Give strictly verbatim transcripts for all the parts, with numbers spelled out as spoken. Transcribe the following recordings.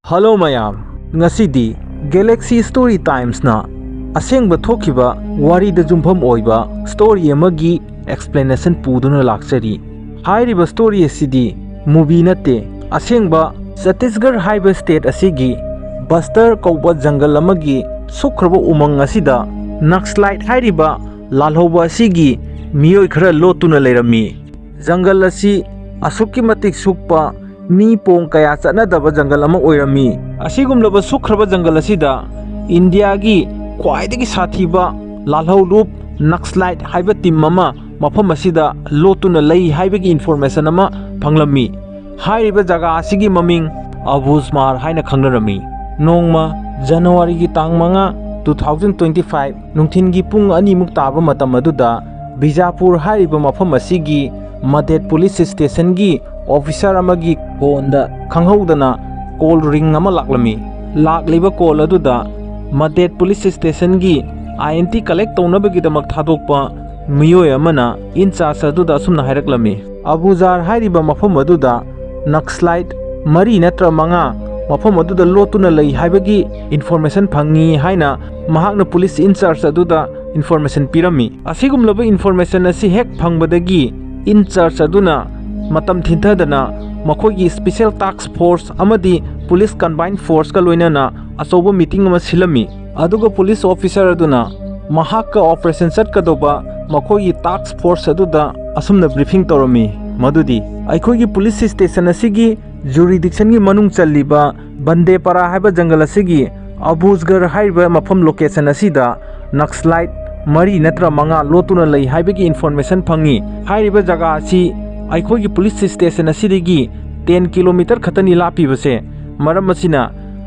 Hello ꯃꯌꯥꯝ, ꯉꯁꯤꯗꯤ Galaxy Story Timesꯅ ꯑꯁꯦꯡꯕ ꯊꯣꯛꯈꯤꯕ ꯋꯥꯔꯤꯗ ꯌꯨꯝꯐꯝ ꯑꯣꯏꯕ story ꯑꯃꯒꯤ explanation ꯄꯨꯗꯨꯅ ꯂꯥꯛꯆꯔꯤ꯫ ꯍꯥꯏꯔꯤꯕ story ꯑꯁꯤꯗꯤ movie ꯅꯠꯇꯦ, ꯑꯁꯦꯡꯕ ꯆꯇꯤꯁꯒꯔ ꯍꯥꯏꯕ state ꯑꯁꯤꯒꯤ ꯕꯁꯇꯔ ꯀꯧꯕ ꯖꯪꯒꯜ ꯑꯃꯒꯤ ꯁꯨꯛꯈ꯭ꯔꯕ ꯎꯃꯪ ꯑꯁꯤꯗ ꯅꯛꯁꯂꯥꯏꯠ ꯍꯥꯏꯔꯤꯕ ꯂꯥꯜꯍꯧꯕ ꯑꯁꯤꯒꯤ ꯃꯤꯑꯣꯏ ꯈꯔ ꯂꯣꯠꯇꯨꯅ ꯂꯩꯔꯝꯃꯤ꯫ ꯖꯪꯒꯜ ꯑꯁꯤ ꯑꯁꯨꯛꯀꯤ ꯃꯇꯤꯛ ꯁꯨꯛꯄ, ꯃꯤ ꯄꯣꯡ ꯀꯌꯥ ꯆꯠꯅꯗꯕ ꯖꯪꯒꯜ ꯑꯃ ꯑꯣꯏꯔꯝꯃꯤ꯫ ꯑꯁꯤꯒꯨꯝꯂꯕ ꯁꯨꯛꯈ꯭ꯔꯕ ꯖꯪꯒꯜ ꯑꯁꯤꯗ ꯏꯟꯗꯤꯌꯥꯒꯤ ꯈ꯭ꯋꯥꯏꯗꯒꯤ ꯁꯥꯊꯤꯕ ꯂꯥꯜꯍꯧꯂꯨꯞ ꯅꯛꯁꯂꯥꯏꯠ ꯍꯥꯏꯕ team ꯑꯃ ꯃꯐꯝ ꯑꯁꯤꯗ ꯂꯣꯠꯇꯨꯅ ꯂꯩ ꯍꯥꯏꯕꯒꯤ information ꯑꯃ ꯐꯪꯂꯝꯃꯤ꯫ ꯍꯥꯏꯔꯤꯕ ꯖꯒꯥ ꯑꯁꯤꯒꯤ ꯃꯃꯤꯡ ꯑꯕꯨꯖꯃꯥꯔ ꯍꯥꯏꯅ ꯈꯪꯅꯔꯝꯃꯤ꯫ ꯅꯣꯡꯃ Januaryꯒꯤ ꯇꯥꯡ ꯃꯉꯥ, two thousand twenty five, ꯅꯨꯡꯊꯤꯟꯒꯤ ꯄꯨꯡ ꯑꯅꯤꯃꯨꯛ ꯇꯥꯕ ꯃꯇꯝ ꯑꯗꯨꯗ ꯕꯤꯖꯥꯄꯨꯔ ꯍꯥꯏꯔꯤꯕ ꯃꯐꯝ ꯑꯁꯤꯒꯤ ꯃꯗꯦꯠ police stationꯒꯤ officer ꯑꯃꯒꯤ phoneꯗ ꯈꯪꯍꯧꯗꯅ call ring ꯑꯃ ꯂꯥꯛꯂꯝꯃꯤ꯫ ꯂꯥꯛꯂꯤꯕ call ꯑꯗꯨꯗ ꯃꯗꯦꯠ police stationꯒꯤ I N T collect ꯇꯧꯅꯕꯒꯤꯗꯃꯛ ꯊꯥꯗꯣꯛꯄ ꯃꯤꯑꯣꯏ ꯑꯃꯅ in charge ꯑꯗꯨꯗ ꯑꯁꯨꯝꯅ ꯍꯥꯏꯔꯛꯂꯝꯃꯤ, "ꯑꯕꯨꯖꯥꯔ ꯍꯥꯏꯔꯤꯕ ꯃꯐꯝ ꯑꯗꯨꯗ ꯅꯛꯁꯂꯥꯏꯠ ꯃꯔꯤ ꯅꯠꯇ꯭ꯔ ꯃꯉꯥ ꯃꯐꯝ ꯑꯗꯨꯗ ꯂꯣꯠꯇꯨꯅ ꯂꯩ ꯍꯥꯏꯕꯒꯤ information ꯐꯪꯉꯤ" ꯍꯥꯏꯅ ꯃꯍꯥꯛꯅ police in charge ꯑꯗꯨꯗ information ꯄꯤꯔꯝꯃꯤ꯫ ꯑꯁꯤꯒꯨꯝꯂꯕ information ꯑꯁꯤ ꯍꯦꯛ ꯐꯪꯕꯗꯒꯤ in charge ꯑꯗꯨꯅ ꯃꯇꯝ ꯊꯤꯟꯊꯗꯅ ꯃꯈꯣꯏꯒꯤ special task force ꯑꯃꯗꯤ police combined forceꯀ ꯂꯣꯏꯅꯅ ꯑꯆꯧꯕ meeting ꯑꯃ ꯁꯤꯜꯂꯝꯃꯤ꯫ ꯑꯗꯨꯒ police officer ꯑꯗꯨꯅ ꯃꯍꯥꯛꯀ operation ꯆꯠꯀꯗꯧꯕ ꯃꯈꯣꯏꯒꯤ task force ꯑꯗꯨꯗ ꯑꯁꯨꯝꯅ briefing ꯇꯧꯔꯝꯃꯤ, ꯃꯗꯨꯗꯤ ꯑꯩꯈꯣꯏꯒꯤ police station ꯑꯁꯤꯒꯤ jurisdictionꯒꯤ ꯃꯅꯨꯡ ꯆꯜꯂꯤꯕ ꯕꯟꯗꯦꯄꯥꯔꯥ ꯍꯥꯏꯕ ꯖꯪꯒꯜ ꯑꯁꯤꯒꯤ ꯑꯕꯨꯖꯒꯔ ꯍꯥꯏꯔꯤꯕ ꯃꯐꯝ location ꯑꯁꯤꯗ ꯅꯛꯁꯂꯥꯏꯠ ꯃꯔꯤ ꯅꯠꯇ꯭ꯔ ꯃꯉꯥ ꯂꯣꯠꯇꯨꯅ ꯂꯩ ꯍꯥꯏꯕꯒꯤ information ꯐꯪꯉꯤ꯫ ꯍꯥꯏꯔꯤꯕ ꯖꯒꯥ ꯑꯁꯤ ꯑꯩꯈꯣꯏꯒꯤ police station ꯑꯁꯤꯗꯒꯤ ten kilometer ꯈꯛꯇꯅꯤ ꯂꯥꯞꯄꯤꯕꯁꯦ꯫ ꯃꯔꯝ ꯑꯁꯤꯅ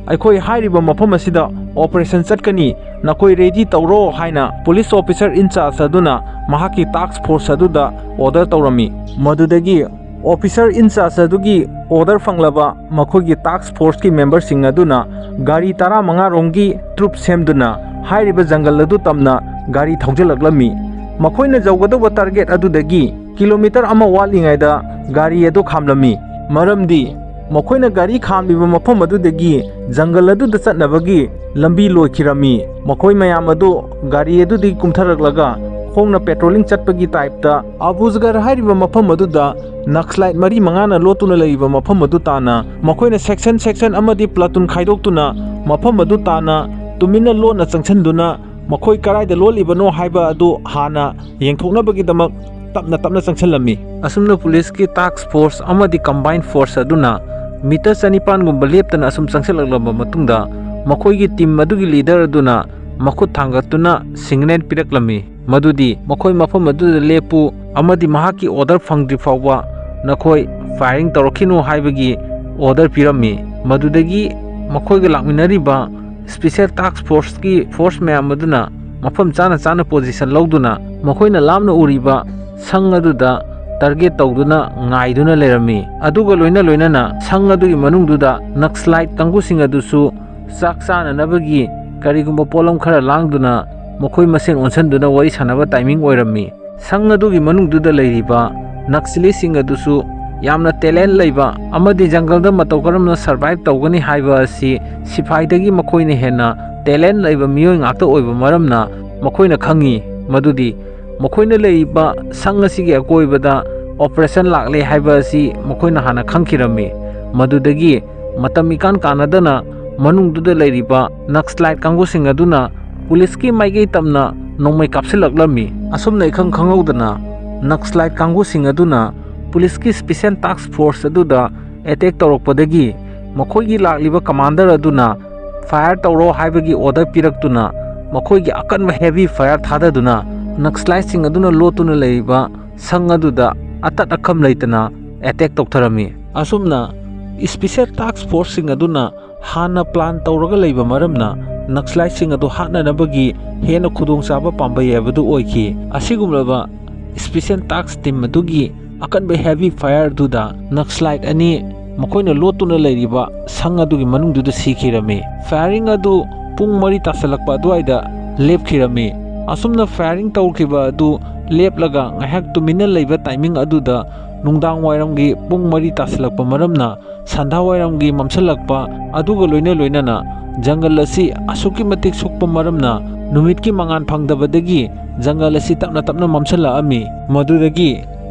ꯑꯩꯈꯣꯏ ꯍꯥꯏꯔꯤꯕ ꯃꯐꯝ ꯑꯁꯤꯗ operation ꯆꯠꯀꯅꯤ, ꯅꯈꯣꯏ ready ꯇꯧꯔꯣ ꯍꯥꯏꯅ police officer in charge ꯑꯗꯨꯅ ꯃꯍꯥꯛꯀꯤ task force ꯑꯗꯨꯗ order ꯇꯧꯔꯝꯃꯤ꯫ ꯃꯗꯨꯗꯒꯤ officer in charge ꯑꯗꯨꯒꯤ order ꯐꯪꯂꯕ ꯃꯈꯣꯏꯒꯤ task forceꯀꯤ memberꯁꯤꯡ ꯑꯗꯨꯅ ꯒꯥꯔꯤ ꯇꯔꯥꯃꯉꯥ ꯔꯣꯝꯒꯤ troop ꯁꯦꯝꯗꯨꯅ ꯍꯥꯏꯔꯤꯕ ꯖꯪꯒꯜ ꯑꯗꯨ ꯇꯝꯅ ꯒꯥꯔꯤ ꯊꯧꯖꯤꯜꯂꯛꯂꯝꯃꯤ꯫ ꯃꯈꯣꯏꯅ ꯌꯧꯒꯗꯧꯕ target ꯑꯗꯨꯗꯒꯤ kilometer ꯑꯃ ꯋꯥꯠꯂꯤꯉꯩꯗ ꯒꯥꯔꯤ ꯑꯗꯨ ꯈꯥꯝꯂꯝꯃꯤ꯫ ꯃꯔꯝꯗꯤ ꯃꯈꯣꯏꯅ ꯒꯥꯔꯤ ꯈꯥꯝꯂꯤꯕ ꯃꯐꯝ ꯑꯗꯨꯗꯒꯤ ꯖꯪꯒꯜ ꯑꯗꯨꯗ ꯆꯠꯅꯕꯒꯤ ꯂꯝꯕꯤ ꯂꯣꯏꯈꯤꯔꯝꯃꯤ꯫ ꯃꯈꯣꯏ ꯃꯌꯥꯝ ꯑꯗꯨ ꯒꯥꯔꯤ ꯑꯗꯨꯗꯒꯤ ꯀꯨꯝꯊꯔꯛꯂꯒ ꯈꯣꯡꯅ ꯄꯦꯇ꯭ꯔꯣꯂꯤꯡ ꯆꯠꯄꯒꯤ ꯇꯥꯏꯞꯇ ꯑꯕꯨꯖꯒꯔ ꯍꯥꯏꯔꯤꯕ ꯃꯐꯝ ꯑꯗꯨꯗ ꯅꯛꯁꯂꯥꯏꯠ ꯃꯔꯤ ꯃꯉꯥꯅ ꯂꯣꯠꯇꯨꯅ ꯂꯩꯔꯤꯕ ꯃꯐꯝ ꯑꯗꯨ ꯇꯥꯅ ꯃꯈꯣꯏꯅ ꯁꯦꯛꯁꯟ ꯁꯦꯛꯁꯟ ꯑꯃꯗꯤ ꯄ꯭ꯂꯥꯇꯨꯟ ꯈꯥꯏꯗꯣꯛꯇꯨꯅ ꯃꯐꯝ ꯑꯗꯨ ꯇꯥꯅ ꯇꯨꯃꯤꯟꯅ ꯂꯣꯟꯅ ꯆꯪꯁꯤꯟꯗꯨꯅ ꯃꯈꯣꯏ ꯀꯗꯥꯏꯗ ꯂꯣꯠꯂꯤꯕꯅꯣ ꯍꯥꯏꯕ ꯑꯗꯨ ꯍꯥꯟꯅ ꯌꯦꯡꯊꯣꯛꯅꯕꯒꯤꯗꯃꯛ ꯇꯞꯅ ꯇꯞꯅ ꯆꯪꯁꯤꯜꯂꯝꯃꯤ꯫ ꯑꯁꯨꯝꯅ ꯄꯨꯂꯤꯁꯀꯤ ꯇꯥꯛꯁ ꯐꯣꯔꯁ ꯑꯃꯗꯤ ꯀꯝꯕꯥꯏꯟ ꯐꯣꯔꯁ ꯑꯗꯨꯅ ꯃꯤꯇꯔ ꯆꯅꯤꯄꯥꯟꯒꯨꯝꯕ ꯂꯦꯞꯇꯅ ꯑꯁꯨꯝ ꯆꯪꯁꯤꯜꯂꯛꯂꯕ ꯃꯇꯨꯡꯗ ꯃꯈꯣꯏꯒꯤ ꯇꯤꯝ ꯑꯗꯨꯒꯤ ꯂꯤꯗꯔ ꯑꯗꯨꯅ ꯃꯈꯨꯠ ꯊꯥꯡꯒꯠꯇꯨꯅ ꯁꯤꯒꯅꯦꯜ ꯄꯤꯔꯛꯂꯝꯃꯤ, ꯃꯗꯨꯗꯤ ꯃꯈꯣꯏ ꯃꯐꯝ ꯑꯗꯨꯗ ꯂꯦꯞꯄꯨ ꯑꯃꯗꯤ ꯃꯍꯥꯛꯀꯤ ꯑꯣꯔꯗꯔ ꯐꯪꯗ꯭ꯔꯤ ꯐꯥꯎꯕ ꯅꯈꯣꯏ ꯐꯥꯏꯔꯤꯡ ꯇꯧꯔꯛꯈꯤꯅꯨ ꯍꯥꯏꯕꯒꯤ ꯑꯣꯔꯗꯔ ꯄꯤꯔꯝꯃꯤ꯫ ꯃꯗꯨꯗꯒꯤ ꯃꯈꯣꯏꯒ ꯂꯥꯛꯃꯤꯟꯅꯔꯤꯕ ꯁ꯭ꯄꯦꯁꯦꯜ ꯇꯥꯛꯁ ꯐꯣꯔꯁꯀꯤ ꯐꯣꯔꯁ ꯃꯌꯥꯝ ꯑꯗꯨꯅ ꯃꯐꯝ ꯆꯥꯅ ꯆꯥꯅ ꯄꯣꯖꯤꯁꯟ ꯂꯧꯗꯨꯅ ꯃꯈꯣꯏꯅ ꯂꯥꯞꯅ ꯎꯔꯤꯕ ꯁꯪ ꯑꯗꯨꯗ ꯇꯥꯔꯒꯦꯠ ꯇꯧꯗꯨꯅ ꯉꯥꯏꯗꯨꯅ ꯂꯩꯔꯝꯃꯤ꯫ ꯑꯗꯨꯒ ꯂꯣꯏꯅ ꯂꯣꯏꯅꯅ ꯁꯪ ꯑꯗꯨꯒꯤ ꯃꯅꯨꯡꯗꯨꯗ ꯅꯛꯁꯂꯥꯏꯠ ꯀꯥꯡꯕꯨꯁꯤꯡ ꯑꯗꯨꯁꯨ ꯆꯥꯛ ꯆꯥꯅꯅꯕꯒꯤ ꯀꯔꯤꯒꯨꯝꯕ ꯄꯣꯠꯂꯝ ꯈꯔ ꯂꯥꯡꯗꯨꯅ ꯃꯈꯣꯏ ꯃꯁꯦꯟ ꯑꯣꯟꯁꯤꯟꯗꯨꯅ ꯋꯥꯔꯤ ꯁꯥꯟꯅꯕ ꯇꯥꯏꯃꯤꯡ ꯑꯣꯏꯔꯝꯃꯤ꯫ ꯁꯪ ꯑꯗꯨꯒꯤ ꯃꯅꯨꯡꯗꯨꯗ ꯂꯩꯔꯤꯕ ꯅꯛꯁꯂꯤꯁꯤꯡ ꯑꯗꯨꯁꯨ ꯌꯥꯝꯅ ꯇꯦꯂꯦꯟ ꯂꯩꯕ ꯑꯃꯗꯤ ꯖꯪꯒꯜꯗ ꯃꯇꯧ ꯀꯔꯝꯅ ꯁꯔꯚꯥꯏꯚ ꯇꯧꯒꯅꯤ ꯍꯥꯏꯕ ꯑꯁꯤ ꯁꯤꯐꯥꯏꯗꯒꯤ ꯃꯈꯣꯏꯅ ꯍꯦꯟꯅ ꯇꯦꯂꯦꯟ ꯂꯩꯕ ꯃꯤꯑꯣꯏ ꯉꯥꯛꯇ ꯑꯣꯏꯕ ꯃꯔꯝꯅ ꯃꯈꯣꯏꯅ ꯈꯪꯉꯤ ꯃꯗꯨꯗꯤ ꯃꯈꯣꯏꯅ ꯂꯩꯔꯤꯕ ꯁꯪ ꯑꯁꯤꯒꯤ ꯑꯀꯣꯏꯕꯗ ꯑꯣꯄꯔꯦꯁꯟ ꯂꯥꯛꯂꯦ ꯍꯥꯏꯕ ꯑꯁꯤ ꯃꯈꯣꯏꯅ ꯍꯥꯟꯅ ꯈꯪꯈꯤꯔꯝꯃꯤ꯫ ꯃꯗꯨꯗꯒꯤ ꯃꯇꯝ ꯏꯀꯥꯟ ꯀꯥꯟꯅꯗꯅ ꯃꯅꯨꯡꯗꯨꯗ ꯂꯩꯔꯤꯕ ꯅꯛꯁꯂꯥꯏꯠ ꯀꯥꯡꯕꯨꯁꯤꯡ ꯑꯗꯨꯅ ꯄꯨꯂꯤꯁꯀꯤ ꯃꯥꯏꯀꯩ ꯇꯝꯅ ꯅꯣꯡꯃꯩ ꯀꯥꯞꯁꯤꯜꯂꯛꯂꯝꯃꯤ꯫ ꯑꯁꯨꯝꯅ ꯏꯈꯪ ꯈꯪꯍꯧꯗꯅ ꯅꯛꯁꯂꯥꯏꯠ ꯀꯥꯡꯕꯨꯁꯤꯡ ꯑꯗꯨꯅ ꯄꯨꯂꯤꯁꯀꯤ ꯁ꯭ꯄꯦꯁꯦꯜ ꯇꯥꯛꯁ ꯐꯣꯔꯁ ꯑꯗꯨꯗ ꯑꯦꯇꯦꯛ ꯇꯧꯔꯛꯄꯗꯒꯤ ꯃꯈꯣꯏꯒꯤ ꯂꯥꯛꯂꯤꯕ ꯀꯃꯥꯟꯗꯔ ꯑꯗꯨꯅ ꯐꯥꯌꯔ ꯇꯧꯔꯣ ꯍꯥꯏꯕꯒꯤ ꯑꯣꯔꯗꯔ ꯄꯤꯔꯛꯇꯨꯅ ꯃꯈꯣꯏꯒꯤ ꯑꯀꯟꯕ ꯍꯦꯚꯤ ꯐꯥꯌꯔ ꯊꯥꯗꯗꯨꯅ ꯅꯛꯁꯂꯥꯏꯠꯁꯤꯡ ꯑꯗꯨꯅ ꯂꯣꯠꯇꯨꯅ ꯂꯩꯔꯤꯕ ꯁꯪ ꯑꯗꯨꯗ ꯑꯇꯠ ꯑꯈꯝ ꯂꯩꯇꯅ ꯑꯦꯇꯦꯛ ꯇꯧꯊꯔꯝꯃꯤ꯫ ꯑꯁꯨꯝꯅ ꯁ꯭ꯄꯦꯁꯦꯜ ꯇꯥꯛꯁ ꯐꯣꯔꯁꯁꯤꯡ ꯑꯗꯨꯅ ꯍꯥꯟꯅ ꯄ꯭ꯂꯥꯟ ꯇꯧꯔꯒ ꯂꯩꯕ ꯃꯔꯝꯅ ꯅꯛꯁꯂꯥꯏꯠꯁꯤꯡ ꯑꯗꯨ ꯍꯥꯠꯅꯅꯕꯒꯤ ꯍꯦꯟꯅ ꯈꯨꯗꯣꯡꯆꯥꯕ ꯄꯥꯝꯕꯩ ꯍꯥꯏꯕꯗꯨ ꯑꯣꯏꯈꯤ꯫ ꯑꯁꯤꯒꯨꯝꯂꯕ ꯁ꯭ꯄꯦꯁꯦꯜ ꯇꯥꯛꯁ ꯇꯤꯝ ꯑꯗꯨꯒꯤ ꯑꯀꯟꯕ ꯍꯦꯚꯤ ꯐꯥꯌꯔꯗꯨꯗ ꯅꯛꯁꯂꯥꯏꯠ ꯑꯅꯤ ꯃꯈꯣꯏꯅ ꯂꯣꯠꯇꯨꯅ ꯂꯩꯔꯤꯕ ꯁꯪ ꯑꯗꯨꯒꯤ ꯃꯅꯨꯡꯗꯨꯗ ꯁꯤꯈꯤꯔꯝꯃꯤ꯫ ꯐꯥꯌꯔꯤꯡ ꯑꯗꯨ ꯄꯨꯡ ꯃꯔꯤ ꯇꯥꯁꯤꯜꯂꯛꯄ ꯑꯗꯨꯋꯥꯏꯗ ꯂꯦꯞꯈꯤꯔꯝꯃꯤ꯫ ꯑꯁꯨꯝꯅ ꯐꯥꯌꯔꯤꯡ ꯇꯧꯈꯤꯕ ꯑꯗꯨ ꯂꯦꯞꯂꯒ ꯉꯥꯏꯍꯥꯛ ꯇꯨꯃꯤꯟꯅ ꯂꯩꯕ ꯇꯥꯏꯃꯤꯡ ꯑꯗꯨꯗ ꯅꯨꯡꯗꯥꯡ ꯋꯥꯏꯔꯝꯒꯤ ꯄꯨꯡ ꯃꯔꯤ ꯇꯥꯁꯤꯜꯂꯛꯄ ꯃꯔꯝꯅ ꯁꯟꯙꯥꯋꯥꯏꯔꯝꯒꯤ ꯃꯝꯁꯤꯜꯂꯛꯄ ꯑꯗꯨꯒ ꯂꯣꯏꯅ ꯂꯣꯏꯅꯅ ꯖꯪꯒꯜ ꯑꯁꯤ ꯑꯁꯨꯛꯀꯤ ꯃꯇꯤꯛ ꯁꯨꯛꯄ ꯃꯔꯝꯅ ꯅꯨꯃꯤꯠꯀꯤ ꯃꯉꯥꯜ ꯐꯪꯗꯕꯗꯒꯤ ꯖꯪꯒꯜ ꯑꯁꯤ ꯇꯞꯅ ꯇꯞꯅ ꯃꯝꯁꯤꯜꯂꯛꯑꯝꯃꯤ꯫ ꯃꯗꯨꯗꯒꯤ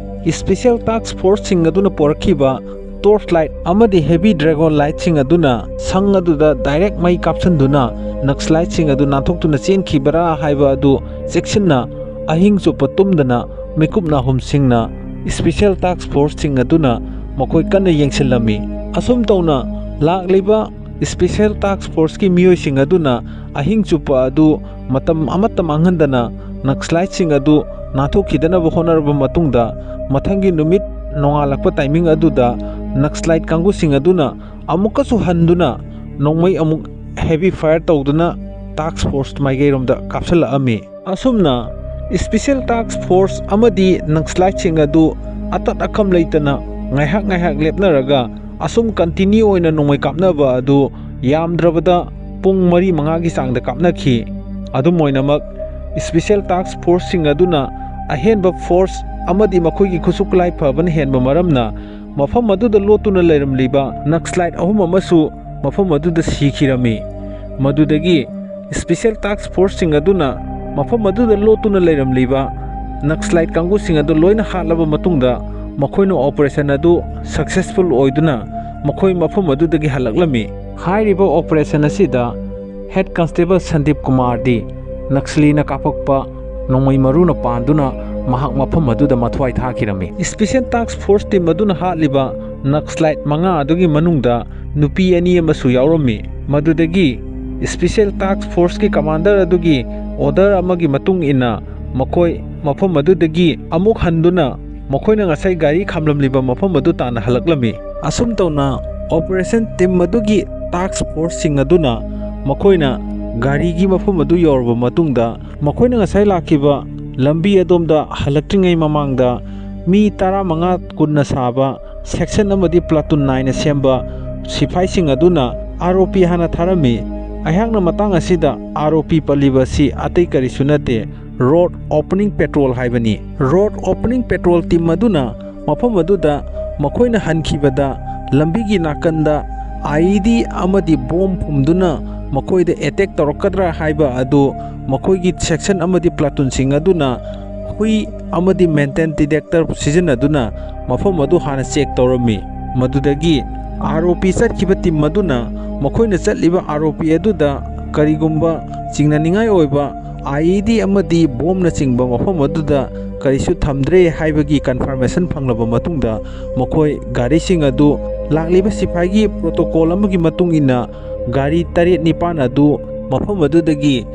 special task forceꯁꯤꯡ ꯑꯗꯨꯅ ꯄꯨꯔꯛꯈꯤꯕ torch light ꯑꯃꯗꯤ heavy dragon lightꯁꯤꯡ ꯑꯗꯨꯅ ꯁꯪ ꯑꯗꯨꯗ direct ꯃꯩ ꯀꯥꯞꯁꯤꯟꯗꯨꯅ Naxaliteꯁꯤꯡ ꯑꯗꯨ ꯅꯥꯟꯊꯣꯛꯇꯨꯅ ꯆꯦꯟꯈꯤꯕ꯭ꯔꯥ ꯍꯥꯏꯕ ꯑꯗꯨ ꯆꯦꯛꯁꯤꯟꯅ ꯑꯍꯤꯡ ꯆꯨꯞꯄ ꯇꯨꯝꯗꯅ ꯃꯤꯀꯨꯞ ꯅꯥꯍꯨꯝꯁꯤꯡꯅ special task forceꯁꯤꯡ ꯑꯗꯨꯅ ꯃꯈꯣꯏ ꯀꯟꯅ ꯌꯦꯡꯁꯤꯜꯂꯝꯃꯤ꯫ ꯑꯁꯨꯝ ꯇꯧꯅ ꯂꯥꯛꯂꯤꯕ special task forceꯀꯤ ꯃꯤꯑꯣꯏꯁꯤꯡ ꯑꯗꯨꯅ ꯑꯍꯤꯡ ꯆꯨꯞꯄ ꯑꯗꯨ ꯃꯇꯝ ꯑꯃꯠꯇ ꯃꯥꯡꯍꯟꯗꯅ Naxaliteꯁꯤꯡ ꯑꯗꯨ ꯅꯥꯟꯊꯣꯛꯈꯤꯗꯅꯕ ꯍꯣꯠꯅꯔꯕ ꯃꯇꯨꯡꯗ, ꯃꯊꯪꯒꯤ ꯅꯨꯃꯤꯠ ꯅꯣꯡꯉꯥꯜꯂꯛꯄ timing ꯑꯗꯨꯗ Naxalite ꯀꯥꯡꯕꯨꯁꯤꯡ ꯑꯗꯨꯅ ꯑꯃꯨꯛꯀꯁꯨ ꯍꯟꯗꯨꯅ ꯅꯣꯡꯃꯩ ꯑꯃꯨꯛ heavy fire ꯇꯧꯗꯨꯅ task force ꯃꯥꯏꯀꯩꯔꯣꯝꯗ ꯀꯥꯞꯁꯤꯜꯂꯛꯑꯝꯃꯤ꯫ ꯑꯁꯨꯝꯅ special task force ꯑꯃꯗꯤ Naxaliteꯁꯤꯡ ꯑꯗꯨ ꯑꯇꯠ ꯑꯈꯝ ꯂꯩꯇꯅ ꯉꯥꯏꯍꯥꯛ ꯉꯥꯏꯍꯥꯛ ꯂꯦꯞꯅꯔꯒ ꯑꯁꯨꯝ continue ꯑꯣꯏꯅ ꯅꯣꯡꯃꯩ ꯀꯥꯞꯅꯕ ꯑꯗꯨ ꯌꯥꯝꯗ꯭ꯔꯕꯗ ꯄꯨꯡ ꯃꯔꯤ ꯃꯉꯥꯒꯤ ꯆꯥꯡꯗ ꯀꯥꯞꯅꯈꯤ꯫ ꯑꯗꯨꯝ ꯑꯣꯏꯅꯃꯛ, special task forceꯁꯤꯡ ꯑꯗꯨꯅ ꯑꯍꯦꯟꯕ force ꯑꯃꯗꯤ ꯃꯈꯣꯏꯒꯤ ꯈꯨꯠꯁꯨ ꯈꯨꯠꯂꯥꯏ ꯐꯕꯅ ꯍꯦꯟꯕ ꯃꯔꯝꯅ ꯃꯐꯝ ꯑꯗꯨꯗ ꯂꯣꯠꯇꯨꯅ ꯂꯩꯔꯝꯂꯤꯕ Naxalite ꯑꯍꯨꯝ ꯑꯃꯁꯨ ꯃꯐꯝ ꯑꯗꯨꯗ ꯁꯤꯈꯤꯔꯝꯃꯤ꯫ ꯃꯗꯨꯗꯒꯤ special task forceꯁꯤꯡ ꯑꯗꯨꯅ ꯃꯐꯝ ꯑꯗꯨꯗ ꯂꯣꯠꯇꯨꯅ ꯂꯩꯔꯝꯂꯤꯕ Naxalite ꯀꯥꯡꯕꯨꯁꯤꯡ ꯑꯗꯨ ꯂꯣꯏꯅ ꯍꯥꯠꯂꯕ ꯃꯇꯨꯡꯗ, ꯃꯈꯣꯏꯅ operation ꯑꯗꯨ successful ꯑꯣꯏꯗꯨꯅ ꯃꯈꯣꯏ ꯃꯐꯝ ꯑꯗꯨꯗꯒꯤ ꯍꯜꯂꯛꯂꯝꯃꯤ꯫ ꯍꯥꯏꯔꯤꯕ operation ꯑꯁꯤꯗ Head Constable ꯁꯟꯗꯤꯞ ꯀꯨꯃꯥꯔꯗꯤ ꯅꯛꯁꯂꯤꯅ ꯀꯥꯞꯄꯛꯄ ꯅꯣꯡꯃꯩ ꯃꯔꯨꯅ ꯄꯥꯟꯗꯨꯅ ꯃꯍꯥꯛ ꯃꯐꯝ ꯑꯗꯨꯗ ꯃꯊ꯭ꯋꯥꯏ ꯊꯥꯈꯤꯔꯝꯃꯤ꯫ Special task force team ꯑꯗꯨꯅ ꯍꯥꯠꯂꯤꯕ Naxalite ꯃꯉꯥ ꯑꯗꯨꯒꯤ ꯃꯅꯨꯡꯗ ꯅꯨꯄꯤ ꯑꯅꯤ ꯑꯃꯁꯨ ꯌꯥꯎꯔꯝꯃꯤ꯫ ꯃꯗꯨꯗꯒꯤ special task forceꯀꯤ commander ꯑꯗꯨꯒꯤ order ꯑꯃꯒꯤ ꯃꯇꯨꯡ ꯏꯟꯅ ꯃꯈꯣꯏ ꯃꯐꯝ ꯑꯗꯨꯗꯒꯤ ꯑꯃꯨꯛ ꯍꯟꯗꯨꯅ ꯃꯈꯣꯏꯅ ꯉꯁꯥꯏ ꯒꯥꯔꯤ ꯈꯥꯝꯂꯝꯂꯤꯕ ꯃꯐꯝ ꯑꯗꯨ ꯇꯥꯟꯅ ꯍꯜꯂꯛꯂꯝꯃꯤ꯫ ꯑꯁꯨꯝ ꯇꯧꯅ operation team ꯑꯗꯨꯒꯤ task forceꯁꯤꯡ ꯑꯗꯨꯅ ꯃꯈꯣꯏꯅ ꯒꯥꯔꯤꯒꯤ ꯃꯐꯝ ꯑꯗꯨ ꯌꯧꯔꯕ ꯃꯇꯨꯡꯗ, ꯃꯈꯣꯏꯅ ꯉꯁꯥꯏ ꯂꯥꯛꯈꯤꯕ ꯂꯝꯕꯤ ꯑꯗꯣꯝꯗ ꯍꯜꯂꯛꯇ꯭ꯔꯤꯉꯩ ꯃꯃꯥꯡꯗ ꯃꯤ ꯇꯔꯥꯃꯉꯥ ꯀꯨꯟꯅ ꯁꯥꯕ section ꯑꯃꯗꯤ platoon ꯅꯥꯏꯅ ꯁꯦꯝꯕ ꯁꯤꯐꯥꯏꯁꯤꯡ ꯑꯗꯨꯅ ROP ꯍꯥꯟꯅ ꯊꯥꯔꯝꯃꯤ꯫ ꯑꯩꯍꯥꯛꯅ ꯃꯇꯥꯡ ꯑꯁꯤꯗ ROP ꯄꯜꯂꯤꯕ ꯑꯁꯤ ꯑꯇꯩ ꯀꯔꯤꯁꯨ ꯅꯠꯇꯦ, road opening patrol ꯍꯥꯏꯕꯅꯤ꯫ Road opening patrol team ꯑꯗꯨꯅ ꯃꯐꯝ ꯑꯗꯨꯗ ꯃꯈꯣꯏꯅ ꯍꯟꯈꯤꯕꯗ ꯂꯝꯕꯤꯒꯤ ꯅꯥꯀꯟꯗ IED ꯑꯃꯗꯤ ꯕꯣꯝ ꯐꯨꯝꯗꯨꯅ ꯃꯈꯣꯏꯗ ꯑꯦꯇꯦꯛ ꯇꯧꯔꯛꯀꯗ꯭ꯔꯥ ꯍꯥꯏꯕ ꯑꯗꯨ ꯃꯈꯣꯏꯒꯤ ꯁꯦꯛꯁꯟ ꯑꯃꯗꯤ ꯄ꯭ꯂꯥꯇꯨꯟꯁꯤꯡ ꯑꯗꯨꯅ ꯍꯨꯏ ꯑꯃꯗꯤ ꯃꯦꯇꯦꯜ ꯗꯤꯇꯦꯛꯇꯔ ꯁꯤꯖꯤꯟꯅꯗꯨꯅ ꯃꯐꯝ ꯑꯗꯨ ꯍꯥꯟꯅ ꯆꯦꯛ ꯇꯧꯔꯝꯃꯤ꯫ ꯃꯗꯨꯗꯒꯤ ROP ꯆꯠꯈꯤꯕ ꯇꯤꯝ ꯑꯗꯨꯅ ꯃꯈꯣꯏꯅ ꯆꯠꯂꯤꯕ ROP ꯑꯗꯨꯗ ꯀꯔꯤꯒꯨꯝꯕ ꯆꯤꯡꯅꯅꯤꯡꯉꯥꯏ ꯑꯣꯏꯕ IED ꯑꯃꯗꯤ ꯕꯣꯝꯅꯆꯤꯡꯕ ꯃꯐꯝ ꯑꯗꯨꯗ ꯀꯔꯤꯁꯨ ꯊꯝꯗ꯭ꯔꯦ ꯍꯥꯏꯕꯒꯤ ꯀꯟꯐꯔꯃꯦꯁꯟ ꯐꯪꯂꯕ ꯃꯇꯨꯡꯗ ꯃꯈꯣꯏ ꯒꯥꯔꯤꯁꯤꯡ ꯑꯗꯨ ꯂꯥꯛꯂꯤꯕ ꯁꯤꯐꯥꯏꯒꯤ ꯄ꯭ꯔꯣꯇꯣꯀꯣꯜ ꯑꯃꯒꯤ ꯃꯇꯨꯡ ꯏꯟꯅ ꯒꯥꯔꯤ ꯇꯔꯦꯠ ꯅꯤꯄꯥꯟ ꯑꯗꯨ ꯃꯐꯝ ꯑꯗꯨꯗꯒꯤ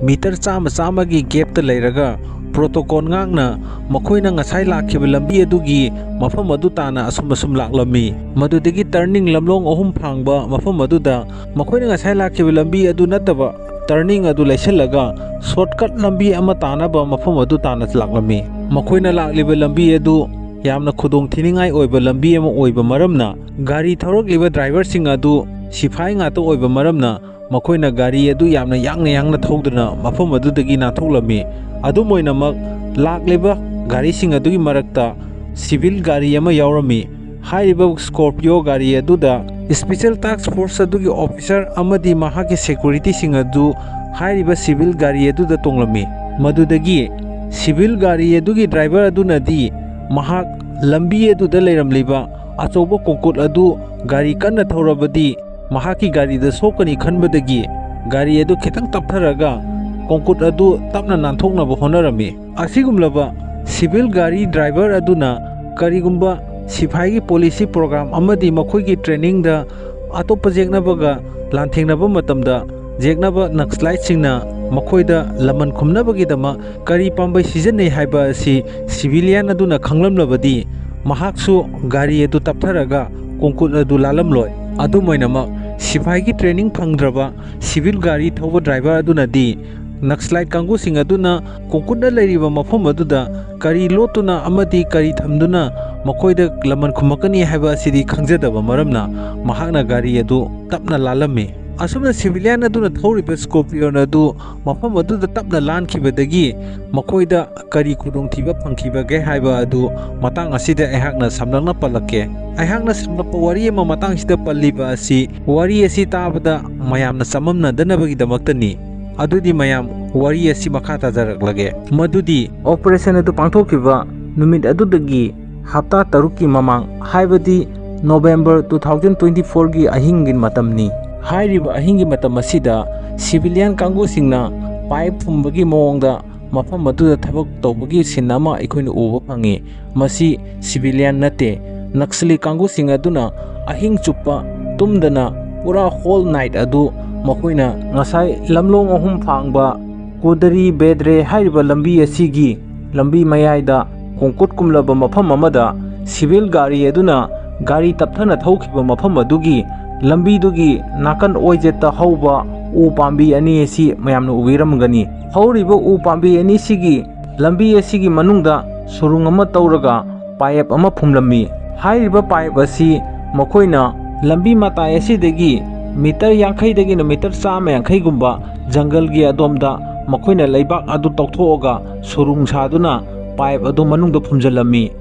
ꯃꯤꯇꯔ ꯆꯥꯝꯃ ꯆꯥꯝꯃꯒꯤ ꯒꯦꯞꯇ ꯂꯩꯔꯒ ꯄ꯭ꯔꯣꯇꯣꯀꯣꯜ ꯉꯥꯛꯅ ꯃꯈꯣꯏꯅ ꯉꯁꯥꯏ ꯂꯥꯛꯈꯤꯕ ꯂꯝꯕꯤ ꯑꯗꯨꯒꯤ ꯃꯐꯝ ꯑꯗꯨ ꯇꯥꯅ ꯑꯁꯨꯝ ꯑꯁꯨꯝ ꯂꯥꯛꯂꯝꯃꯤ꯫ ꯃꯗꯨꯗꯒꯤ ꯇꯔꯅꯤꯡ ꯂꯝꯂꯣꯡ ꯑꯍꯨꯝ ꯐꯥꯡꯕ ꯃꯐꯝ ꯑꯗꯨꯗ ꯃꯈꯣꯏꯅ ꯉꯁꯥꯏ ꯂꯥꯛꯈꯤꯕ ꯂꯝꯕꯤ ꯑꯗꯨ ꯅꯠꯇꯕ ꯇꯔꯅꯤꯡ ꯑꯗꯨ ꯂꯩꯁꯤꯜꯂꯒ ꯁꯣꯔꯠꯀꯠ ꯂꯝꯕꯤ ꯑꯃ ꯇꯥꯅꯕ ꯃꯐꯝ ꯑꯗꯨ ꯇꯥꯅ ꯂꯥꯛꯂꯝꯃꯤ꯫ ꯃꯈꯣꯏꯅ ꯂꯥꯛꯂꯤꯕ ꯂꯝꯕꯤ ꯑꯗꯨ ꯌꯥꯝꯅ ꯈꯨꯗꯣꯡ ꯊꯤꯅꯤꯡꯉꯥꯏ ꯑꯣꯏꯕ ꯂꯝꯕꯤ ꯑꯃ ꯑꯣꯏꯕ ꯃꯔꯝꯅ ꯒꯥꯔꯤ ꯊꯧꯔꯛꯂꯤꯕ ꯗ꯭ꯔꯥꯏꯚꯔꯁꯤꯡ ꯑꯗꯨ ꯁꯤꯐꯥꯏ ꯉꯥꯛꯇ ꯑꯣꯏꯕ ꯃꯔꯝꯅ ꯃꯈꯣꯏꯅ ꯒꯥꯔꯤ ꯑꯗꯨ ꯌꯥꯝꯅ ꯌꯥꯡꯅ ꯌꯥꯡꯅ ꯊꯧꯗꯨꯅ ꯃꯐꯝ ꯑꯗꯨꯗꯒꯤ ꯅꯥꯟꯊꯣꯛꯂꯝꯃꯤ꯫ ꯑꯗꯨꯝ ꯑꯣꯏꯅꯃꯛ, ꯂꯥꯛꯂꯤꯕ ꯒꯥꯔꯤꯁꯤꯡ ꯑꯗꯨꯒꯤ ꯃꯔꯛꯇ ꯁꯤꯚꯤꯜ ꯒꯥꯔꯤ ꯑꯃ ꯌꯥꯎꯔꯝꯃꯤ꯫ ꯍꯥꯏꯔꯤꯕ ꯁ꯭ꯀꯣꯔꯄꯤꯌꯣ ꯒꯥꯔꯤ ꯑꯗꯨꯗ ꯁ꯭ꯄꯦꯁꯦꯜ ꯇꯥꯁꯛ ꯐꯣꯔꯁ ꯑꯗꯨꯒꯤ ꯑꯣꯐꯤꯁꯥꯔ ꯑꯃꯗꯤ ꯃꯍꯥꯛꯀꯤ ꯁꯦꯀ꯭ꯌꯨꯔꯤꯇꯤꯁꯤꯡ ꯑꯗꯨ ꯍꯥꯏꯔꯤꯕ ꯁꯤꯚꯤꯜ ꯒꯥꯔꯤ ꯑꯗꯨꯗ ꯇꯣꯡꯂꯝꯃꯤ꯫ ꯃꯗꯨꯗꯒꯤ ꯁꯤꯚꯤꯜ ꯒꯥꯔꯤ ꯑꯗꯨꯒꯤ ꯗ꯭ꯔꯥꯏꯚꯔ ꯑꯗꯨꯅꯗꯤ ꯃꯍꯥꯛ ꯂꯝꯕꯤ ꯑꯗꯨꯗ ꯂꯩꯔꯝꯂꯤꯕ ꯑꯆꯧꯕ ꯀꯣꯡꯀꯨꯠ ꯑꯗꯨ ꯒꯥꯔꯤ ꯀꯟꯅ ꯊꯧꯔꯕꯗꯤ ꯃꯍꯥꯛꯀꯤ ꯒꯥꯔꯤꯗ ꯁꯣꯛꯀꯅꯤ ꯈꯟꯕꯗꯒꯤ ꯒꯥꯔꯤ ꯑꯗꯨ ꯈꯤꯇꯪ ꯇꯞꯊꯔꯒ ꯀꯣꯡꯀꯨꯠ ꯑꯗꯨ ꯇꯞꯅ ꯅꯥꯟꯊꯣꯛꯅꯕ ꯍꯣꯠꯅꯔꯝꯃꯤ꯫ ꯑꯁꯤꯒꯨꯝꯂꯕ ꯁꯤꯚꯤꯜ ꯒꯥꯔꯤ ꯗ꯭ꯔꯥꯏꯚꯔ ꯑꯗꯨꯅ ꯀꯔꯤꯒꯨꯝꯕ ꯁꯤꯐꯥꯏꯒꯤ ꯄꯣꯂꯤꯁꯤ ꯄ꯭ꯔꯣꯒ꯭ꯔꯥꯝ ꯑꯃꯗꯤ ꯃꯈꯣꯏꯒꯤ ꯇ꯭ꯔꯦꯅꯤꯡꯗ ꯑꯇꯣꯞꯄ ꯌꯦꯛꯅꯕꯒ ꯂꯥꯟꯊꯦꯡꯅꯕ ꯃꯇꯝꯗ ꯌꯦꯛꯅꯕ ꯅꯛꯁꯂꯥꯏꯠꯁꯤꯡꯅ ꯃꯈꯣꯏꯗ ꯂꯃꯟ ꯈꯨꯝꯅꯕꯒꯤꯗꯃꯛ ꯀꯔꯤ ꯄꯥꯝꯕꯩ ꯁꯤꯖꯤꯟꯅꯩ ꯍꯥꯏꯕ ꯑꯁꯤ ꯁꯤꯚꯤꯂꯤꯌꯟ ꯑꯗꯨꯅ ꯈꯪꯂꯝꯂꯕꯗꯤ ꯃꯍꯥꯛꯁꯨ ꯒꯥꯔꯤ ꯑꯗꯨ ꯇꯞꯊꯔꯒ ꯀꯣꯡꯀꯨꯠ ꯑꯗꯨ ꯂꯥꯜꯂꯝꯂꯣꯏ꯫ ꯑꯗꯨꯝ ꯑꯣꯏꯅꯃꯛ, ꯁꯤꯐꯥꯏꯒꯤ ꯇ꯭ꯔꯦꯅꯤꯡ ꯐꯪꯗ꯭ꯔꯕ ꯁꯤꯚꯤꯜ ꯒꯥꯔꯤ ꯊꯧꯕ ꯗ꯭ꯔꯥꯏꯚꯔ ꯑꯗꯨꯅꯗꯤ ꯅꯛꯁꯂꯥꯏꯠ ꯀꯥꯡꯕꯨꯁꯤꯡ ꯑꯗꯨꯅ ꯀꯣꯡꯀꯨꯠꯅ ꯂꯩꯔꯤꯕ ꯃꯐꯝ ꯑꯗꯨꯗ ꯀꯔꯤ ꯂꯣꯠꯇꯨꯅ ꯑꯃꯗꯤ ꯀꯔꯤ ꯊꯝꯗꯨꯅ ꯃꯈꯣꯏꯗ ꯂꯃꯟ ꯈꯨꯝꯃꯛꯀꯅꯤ ꯍꯥꯏꯕ ꯑꯁꯤꯗꯤ ꯈꯪꯖꯗꯕ ꯃꯔꯝꯅ ꯃꯍꯥꯛꯅ ꯒꯥꯔꯤ ꯑꯗꯨ ꯇꯞꯅ ꯂꯥꯜꯂꯝꯃꯤ꯫ ꯑꯁꯨꯝꯅ civilian ꯑꯗꯨꯅ ꯊꯧꯔꯤꯕ Scorpion ꯑꯗꯨ ꯃꯐꯝ ꯑꯗꯨꯗ ꯇꯞꯅ ꯂꯥꯟꯈꯤꯕꯗꯒꯤ ꯃꯈꯣꯏꯗ ꯀꯔꯤ ꯈꯨꯗꯣꯡꯊꯤꯕ ꯐꯪꯈꯤꯕꯒꯦ ꯍꯥꯏꯕ ꯑꯗꯨ ꯃꯇꯥꯡ ꯑꯁꯤꯗ ꯑꯩꯍꯥꯛꯅ ꯁꯝꯂꯞꯅ ꯄꯜꯂꯛꯀꯦ꯫ ꯑꯩꯍꯥꯛꯅ ꯁꯝꯂꯞꯄ ꯋꯥꯔꯤ ꯑꯃ ꯃꯇꯥꯡꯁꯤꯗ ꯄꯜꯂꯤꯕ ꯑꯁꯤ, ꯋꯥꯔꯤ ꯑꯁꯤ ꯇꯥꯕꯗ ꯃꯌꯥꯝꯅ ꯆꯃꯝꯅꯗꯅꯕꯒꯤꯗꯃꯛꯇꯅꯤ꯫ ꯑꯗꯨꯗꯤ ꯃꯌꯥꯝ, ꯋꯥꯔꯤ ꯑꯁꯤ ꯃꯈꯥ ꯇꯥꯖꯔꯛꯂꯒꯦ꯫ ꯃꯗꯨꯗꯤ operation ꯑꯗꯨ ꯄꯥꯡꯊꯣꯛꯈꯤꯕ ꯅꯨꯃꯤꯠ ꯑꯗꯨꯗꯒꯤ ꯍꯞꯇꯥ ꯇꯔꯨꯛꯀꯤ ꯃꯃꯥꯡ, ꯍꯥꯏꯕꯗꯤ November two thousand twenty fourꯒꯤ ꯑꯍꯤꯡꯒꯤ ꯃꯇꯝꯅꯤ꯫ ꯍꯥꯏꯔꯤꯕ ꯑꯍꯤꯡꯒꯤ ꯃꯇꯝ ꯑꯁꯤꯗ civilian ꯀꯥꯡꯕꯨꯁꯤꯡꯅ pipe ꯐꯨꯝꯕꯒꯤ ꯃꯑꯣꯡꯗ ꯃꯐꯝ ꯑꯗꯨꯗ ꯊꯕꯛ ꯇꯧꯕꯒꯤ scene ꯑꯃ ꯑꯩꯈꯣꯏꯅ ꯎꯕ ꯐꯪꯉꯤ꯫ ꯃꯁꯤ civilian ꯅꯠꯇꯦ꯫ ꯅꯛꯁꯂꯤ ꯀꯥꯡꯕꯨꯁꯤꯡ ꯑꯗꯨꯅ ꯑꯍꯤꯡ ꯆꯨꯞꯄ ꯇꯨꯝꯗꯅ ꯄꯨꯔꯥ whole night ꯑꯗꯨ ꯃꯈꯣꯏꯅ ꯉꯁꯥꯏ ꯂꯝꯂꯣꯡ ꯑꯍꯨꯝ ꯐꯥꯡꯕ ꯀꯨꯗꯔꯤ ꯕꯦꯗ꯭ꯔꯦ ꯍꯥꯏꯔꯤꯕ ꯂꯝꯕꯤ ꯑꯁꯤꯒꯤ ꯂꯝꯕꯤ ꯃꯌꯥꯏꯗ ꯀꯣꯡꯀꯨꯠ ꯀꯨꯝꯂꯕ ꯃꯐꯝ ꯑꯃꯗ civil ꯒꯥꯔꯤ ꯑꯗꯨꯅ ꯒꯥꯔꯤ ꯇꯞꯊꯅ ꯊꯧꯈꯤꯕ ꯃꯐꯝ ꯑꯗꯨꯒꯤ ꯂꯝꯕꯤꯗꯨꯒꯤ ꯅꯥꯀꯟ ꯑꯣꯏꯖꯦꯠꯇ ꯍꯧꯕ ꯎ ꯄꯥꯝꯕꯤ ꯑꯅꯤ ꯑꯁꯤ ꯃꯌꯥꯝꯅ ꯎꯕꯤꯔꯝꯒꯅꯤ꯫ ꯍꯧꯔꯤꯕ ꯎ ꯄꯥꯝꯕꯤ ꯑꯅꯤꯁꯤꯒꯤ ꯂꯝꯕꯤ ꯑꯁꯤꯒꯤ ꯃꯅꯨꯡꯗ ꯁꯨꯔꯨꯡ ꯑꯃ ꯇꯧꯔꯒ pipe ꯑꯃ ꯐꯨꯝꯂꯝꯃꯤ꯫ ꯍꯥꯏꯔꯤꯕ pipe ꯑꯁꯤ ꯃꯈꯣꯏꯅ ꯂꯝꯕꯤ ꯃꯇꯥꯏ ꯑꯁꯤꯗꯒꯤ meter ꯌꯥꯡꯈꯩꯗꯒꯤꯅ meter ꯆꯥꯝꯃ ꯌꯥꯡꯈꯩꯒꯨꯝꯕ ꯖꯪꯒꯜꯒꯤ ꯑꯗꯣꯝꯗ ꯃꯈꯣꯏꯅ ꯂꯩꯕꯥꯛ ꯑꯗꯨ ꯇꯧꯊꯣꯛꯑꯒ ꯁꯨꯔꯨꯡ ꯁꯥꯗꯨꯅ pipe ꯑꯗꯨ ꯃꯅꯨꯡꯗ ꯐꯨꯝꯖꯤꯜꯂꯝꯃꯤ꯫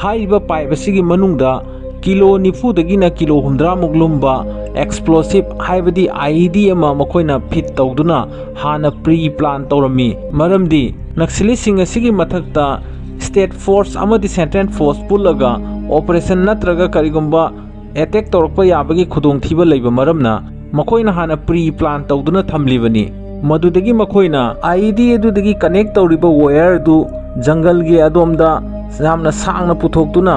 ꯍꯥꯏꯔꯤꯕ pipe ꯑꯁꯤꯒꯤ ꯃꯅꯨꯡꯗ ꯀꯤꯂꯣ ꯅꯤꯐꯨꯗꯒꯤꯅ ꯀꯤꯂꯣ ꯍꯨꯝꯗ꯭ꯔꯥꯃꯨꯛ ꯂꯨꯝꯕ explosive, ꯍꯥꯏꯕꯗꯤ I E D ꯑꯃ ꯃꯈꯣꯏꯅ fit ꯇꯧꯗꯨꯅ ꯍꯥꯟꯅ pre plan ꯇꯧꯔꯝꯃꯤ꯫ ꯃꯔꯝꯗꯤ ꯅꯛꯁꯂꯤꯁꯤꯡ ꯑꯁꯤꯒꯤ ꯃꯊꯛꯇ state force ꯑꯃꯗꯤ central force ꯄꯨꯜꯂꯒ operation ꯅꯠꯇ꯭ꯔꯒ ꯀꯔꯤꯒꯨꯝꯕ attack ꯇꯧꯔꯛꯄ ꯌꯥꯕꯒꯤ ꯈꯨꯗꯣꯡꯊꯤꯕ ꯂꯩꯕ ꯃꯔꯝꯅ ꯃꯈꯣꯏꯅ ꯍꯥꯟꯅ pre plan ꯇꯧꯗꯨꯅ ꯊꯝꯂꯤꯕꯅꯤ꯫ ꯃꯗꯨꯗꯒꯤ ꯃꯈꯣꯏꯅ I E D ꯑꯗꯨꯗꯒꯤ connect ꯇꯧꯔꯤꯕ wire ꯑꯗꯨ ꯖꯪꯒꯜꯒꯤ ꯑꯗꯣꯝꯗ ꯌꯥꯝꯅ ꯁꯥꯡꯅ ꯄꯨꯊꯣꯛꯇꯨꯅ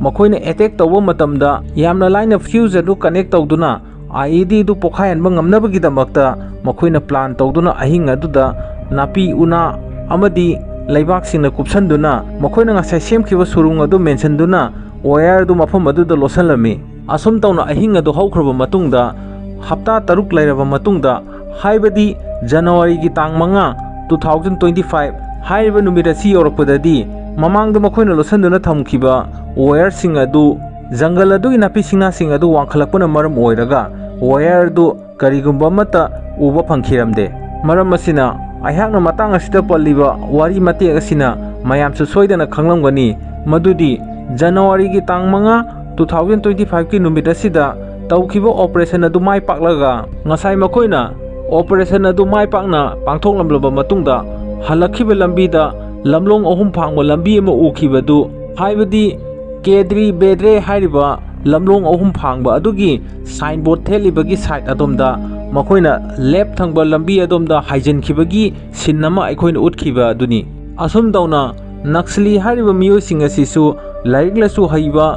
ꯃꯈꯣꯏꯅ attack ꯇꯧꯕ ꯃꯇꯝꯗ ꯌꯥꯝꯅ ꯂꯥꯏꯅ fuse ꯑꯗꯨ connect ꯇꯧꯗꯨꯅ I E D ꯑꯗꯨ ꯄꯣꯈꯥꯏꯍꯟꯕ ꯉꯝꯅꯕꯒꯤꯗꯃꯛꯇ ꯃꯈꯣꯏꯅ plan ꯇꯧꯗꯨꯅ ꯑꯍꯤꯡ ꯑꯗꯨꯗ ꯅꯥꯄꯤ ꯎꯅꯥ ꯑꯃꯗꯤ ꯂꯩꯕꯥꯛꯁꯤꯡꯅ ꯀꯨꯞꯁꯟꯗꯨꯅ ꯃꯈꯣꯏꯅ ꯉꯁꯥꯏ ꯁꯦꯝꯈꯤꯕ ꯁꯨꯔꯨꯡ ꯑꯗꯨ ꯃꯦꯟꯁꯤꯟꯗꯨꯅ wire ꯑꯗꯨ ꯃꯐꯝ ꯑꯗꯨꯗ ꯂꯣꯠꯁꯤꯜꯂꯝꯃꯤ꯫ ꯑꯁꯨꯝ ꯇꯧꯅ ꯑꯍꯤꯡ ꯑꯗꯨ ꯍꯧꯈ꯭ꯔꯕ ꯃꯇꯨꯡꯗ, ꯍꯞꯇꯥ ꯇꯔꯨꯛ ꯂꯩꯔꯕ ꯃꯇꯨꯡꯗ, ꯍꯥꯏꯕꯗꯤ ꯖꯅꯋꯥꯔꯤꯒꯤ ꯇꯥꯡ ꯃꯉꯥ, two thousand twenty five ꯍꯥꯏꯔꯤꯕ ꯅꯨꯃꯤꯠ ꯑꯁꯤ ꯌꯧꯔꯛꯄꯗꯗꯤ, ꯃꯃꯥꯡꯗ ꯃꯈꯣꯏꯅ ꯂꯣꯠꯁꯤꯟꯗꯨꯅ ꯊꯝꯈꯤꯕ wireꯁꯤꯡ ꯑꯗꯨ, ꯖꯪꯒꯜ ꯑꯗꯨꯒꯤ ꯅꯥꯄꯤ ꯁꯤꯡꯅꯥꯁꯤꯡ ꯑꯗꯨ ꯋꯥꯡꯈꯠꯂꯛꯄꯅ ꯃꯔꯝ ꯑꯣꯏꯔꯒ wire ꯑꯗꯨ ꯀꯔꯤꯒꯨꯝꯕ ꯑꯃꯠꯇ ꯎꯕ ꯐꯪꯈꯤꯔꯝꯗꯦ꯫ ꯃꯔꯝ ꯑꯁꯤꯅ, ꯑꯩꯍꯥꯛꯅ ꯃꯇꯥꯡ ꯑꯁꯤꯗ ꯄꯜꯂꯤꯕ ꯋꯥꯔꯤ ꯃꯇꯦꯛ ꯑꯁꯤꯅ ꯃꯌꯥꯝꯁꯨ ꯁꯣꯏꯗꯅ ꯈꯪꯂꯝꯒꯅꯤ ꯃꯗꯨꯗꯤ, ꯖꯅꯋꯥꯔꯤꯒꯤ ꯇꯥꯡ ꯃꯉꯥ, two thousand twenty five ꯀꯤ ꯅꯨꯃꯤꯠ ꯑꯁꯤꯗ ꯇꯧꯈꯤꯕ operation ꯑꯗꯨ ꯃꯥꯏ ꯄꯥꯛꯂꯒ, ꯉꯁꯥꯏ ꯃꯈꯣꯏꯅ operation ꯑꯗꯨ ꯃꯥꯏ ꯄꯥꯛꯅ ꯄꯥꯡꯊꯣꯛꯂꯝꯂꯕ ꯃꯇꯨꯡꯗ, ꯍꯜꯂꯛꯈꯤꯕ ꯂꯝꯕꯤꯗ ꯂꯝꯂꯣꯡ ꯑꯍꯨꯝ ꯐꯥꯡꯕ ꯂꯝꯕꯤ ꯑꯃ ꯎꯈꯤꯕꯗꯨ, ꯍꯥꯏꯕꯗꯤ ꯀꯦꯗ꯭ꯔꯤ ꯕꯦꯗ꯭ꯔꯦ ꯍꯥꯏꯔꯤꯕ ꯂꯝꯂꯣꯡ ꯑꯍꯨꯝ ꯐꯥꯡꯕ ꯑꯗꯨꯒꯤ signboard ꯊꯦꯠꯂꯤꯕꯒꯤ side ꯑꯗꯣꯝꯗ ꯃꯈꯣꯏꯅ left ꯊꯪꯕ ꯂꯝꯕꯤ ꯑꯗꯣꯝꯗ ꯍꯥꯏꯖꯤꯟꯈꯤꯕꯒꯤ scene ꯑꯃ ꯑꯩꯈꯣꯏꯅ ꯎꯠꯈꯤꯕ ꯑꯗꯨꯅꯤ꯫ ꯑꯁꯨꯝ ꯇꯧꯅ ꯅꯛꯁꯂꯤ ꯍꯥꯏꯔꯤꯕ ꯃꯤꯑꯣꯏꯁꯤꯡ ꯑꯁꯤꯁꯨ ꯂꯥꯏꯔꯤꯛ ꯂꯥꯏꯁꯨ ꯍꯩꯕ,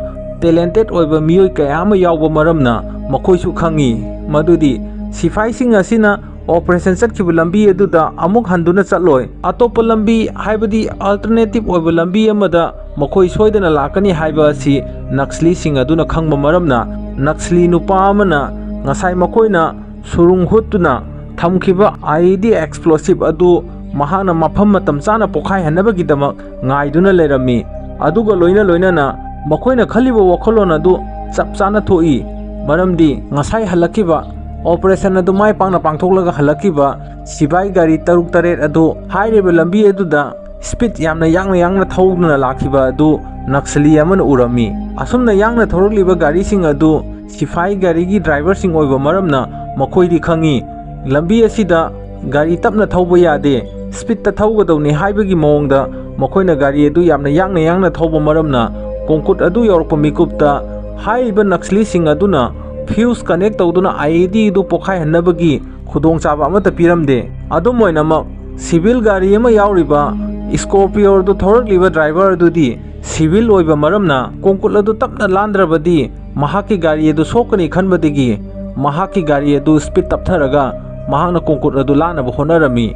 talented ꯑꯣꯏꯕ ꯃꯤꯑꯣꯏ ꯀꯌꯥ ꯑꯃ ꯌꯥꯎꯕ ꯃꯔꯝꯅ ꯃꯈꯣꯏꯁꯨ ꯈꯪꯉꯤ ꯃꯗꯨꯗꯤ ꯁꯤꯐꯥꯏꯁꯤꯡ ꯑꯁꯤꯅ operation ꯆꯠꯈꯤꯕ ꯂꯝꯕꯤ ꯑꯗꯨꯗ ꯑꯃꯨꯛ ꯍꯟꯗꯨꯅ ꯆꯠꯂꯣꯏ, ꯑꯇꯣꯞꯄ ꯂꯝꯕꯤ, ꯍꯥꯏꯕꯗꯤ alternative ꯑꯣꯏꯕ ꯂꯝꯕꯤ ꯑꯃꯗ ꯃꯈꯣꯏ ꯁꯣꯏꯗꯅ ꯂꯥꯛꯀꯅꯤ ꯍꯥꯏꯕ ꯑꯁꯤ ꯅꯛꯁꯂꯤꯁꯤꯡ ꯑꯗꯨꯅ ꯈꯪꯕ ꯃꯔꯝꯅ, ꯅꯛꯁꯂꯤ ꯅꯨꯄꯥ ꯑꯃꯅ ꯉꯁꯥꯏ ꯃꯈꯣꯏꯅ ꯁꯨꯔꯨꯡ ꯍꯨꯠꯇꯨꯅ ꯊꯝꯈꯤꯕ IED explosive ꯑꯗꯨ ꯃꯍꯥꯛꯅ ꯃꯐꯝ ꯃꯇꯝ ꯆꯥꯅ ꯄꯣꯈꯥꯏꯍꯟꯅꯕꯒꯤꯗꯃꯛ ꯉꯥꯏꯗꯨꯅ ꯂꯩꯔꯝꯃꯤ꯫ ꯑꯗꯨꯒ ꯂꯣꯏꯅ ꯂꯣꯏꯅꯅ ꯃꯈꯣꯏꯅ ꯈꯜꯂꯤꯕ ꯋꯥꯈꯜꯂꯣꯟ ꯑꯗꯨ ꯆꯞ ꯆꯥꯅ ꯊꯣꯛꯏ, ꯃꯔꯝꯗꯤ ꯉꯁꯥꯏ ꯍꯜꯂꯛꯈꯤꯕ, operation ꯑꯗꯨ ꯃꯥꯏ ꯄꯥꯛꯅ ꯄꯥꯡꯊꯣꯛꯂꯒ ꯍꯜꯂꯛꯈꯤꯕ ꯁꯤꯐꯥꯏ ꯒꯥꯔꯤ ꯇꯔꯨꯛ ꯇꯔꯦꯠ ꯑꯗꯨ ꯍꯥꯏꯔꯤꯕ ꯂꯝꯕꯤ ꯑꯗꯨꯗ speed ꯌꯥꯝꯅ ꯌꯥꯡꯅ ꯌꯥꯡꯅ ꯊꯧꯗꯨꯅ ꯂꯥꯛꯈꯤꯕ ꯑꯗꯨ ꯅꯛꯁꯂꯤ ꯑꯃꯅ ꯎꯔꯝꯃꯤ꯫ ꯑꯁꯨꯝꯅ ꯌꯥꯡꯅ ꯊꯧꯔꯛꯂꯤꯕ ꯒꯥꯔꯤꯁꯤꯡ ꯑꯗꯨ ꯁꯤꯐꯥꯏ ꯒꯥꯔꯤꯒꯤ driverꯁꯤꯡ ꯑꯣꯏꯕ ꯃꯔꯝꯅ ꯃꯈꯣꯏꯗꯤ ꯈꯪꯏ, ꯂꯝꯕꯤ ꯑꯁꯤꯗ ꯒꯥꯔꯤ ꯇꯞꯅ ꯊꯧꯕ ꯌꯥꯗꯦ, speedꯇ ꯊꯧꯒꯗꯧꯅꯤ ꯍꯥꯏꯕꯒꯤ ꯃꯑꯣꯡꯗ ꯃꯈꯣꯏꯅ ꯒꯥꯔꯤ ꯑꯗꯨ ꯌꯥꯝꯅ ꯌꯥꯡꯅ ꯌꯥꯡꯅ ꯊꯧꯕ ꯃꯔꯝꯅ ꯀꯣꯡꯀꯨꯠ ꯑꯗꯨ ꯌꯧꯔꯛꯄ ꯃꯤꯀꯨꯞꯇ ꯍꯥꯏꯔꯤꯕ ꯅꯛꯁꯂꯤꯁꯤꯡ ꯑꯗꯨꯅ fuse connect ꯇꯧꯗꯨꯅ IED ꯑꯗꯨ ꯄꯣꯈꯥꯏꯍꯟꯅꯕꯒꯤ ꯈꯨꯗꯣꯡꯆꯥꯕ ꯑꯃꯠꯇ ꯄꯤꯔꯝꯗꯦ꯫ ꯑꯗꯨꯝ ꯑꯣꯏꯅꯃꯛ, civil ꯒꯥꯔꯤ ꯑꯃ ꯌꯥꯎꯔꯤꯕ Scorpio ꯑꯗꯨ ꯊꯧꯔꯛꯂꯤꯕ driver ꯑꯗꯨꯗꯤ civil ꯑꯣꯏꯕ ꯃꯔꯝꯅ ꯀꯣꯡꯀꯨꯠ ꯑꯗꯨ ꯇꯞꯅ ꯂꯥꯟꯗ꯭ꯔꯕꯗꯤ ꯃꯍꯥꯛꯀꯤ ꯒꯥꯔꯤ ꯑꯗꯨ ꯁꯣꯛꯀꯅꯤ ꯈꯟꯕꯗꯒꯤ ꯃꯍꯥꯛꯀꯤ ꯒꯥꯔꯤ ꯑꯗꯨ speed ꯇꯞꯊꯔꯒ ꯃꯍꯥꯛꯅ ꯀꯣꯡꯀꯨꯠ ꯑꯗꯨ ꯂꯥꯟꯅꯕ ꯍꯣꯠꯅꯔꯝꯃꯤ꯫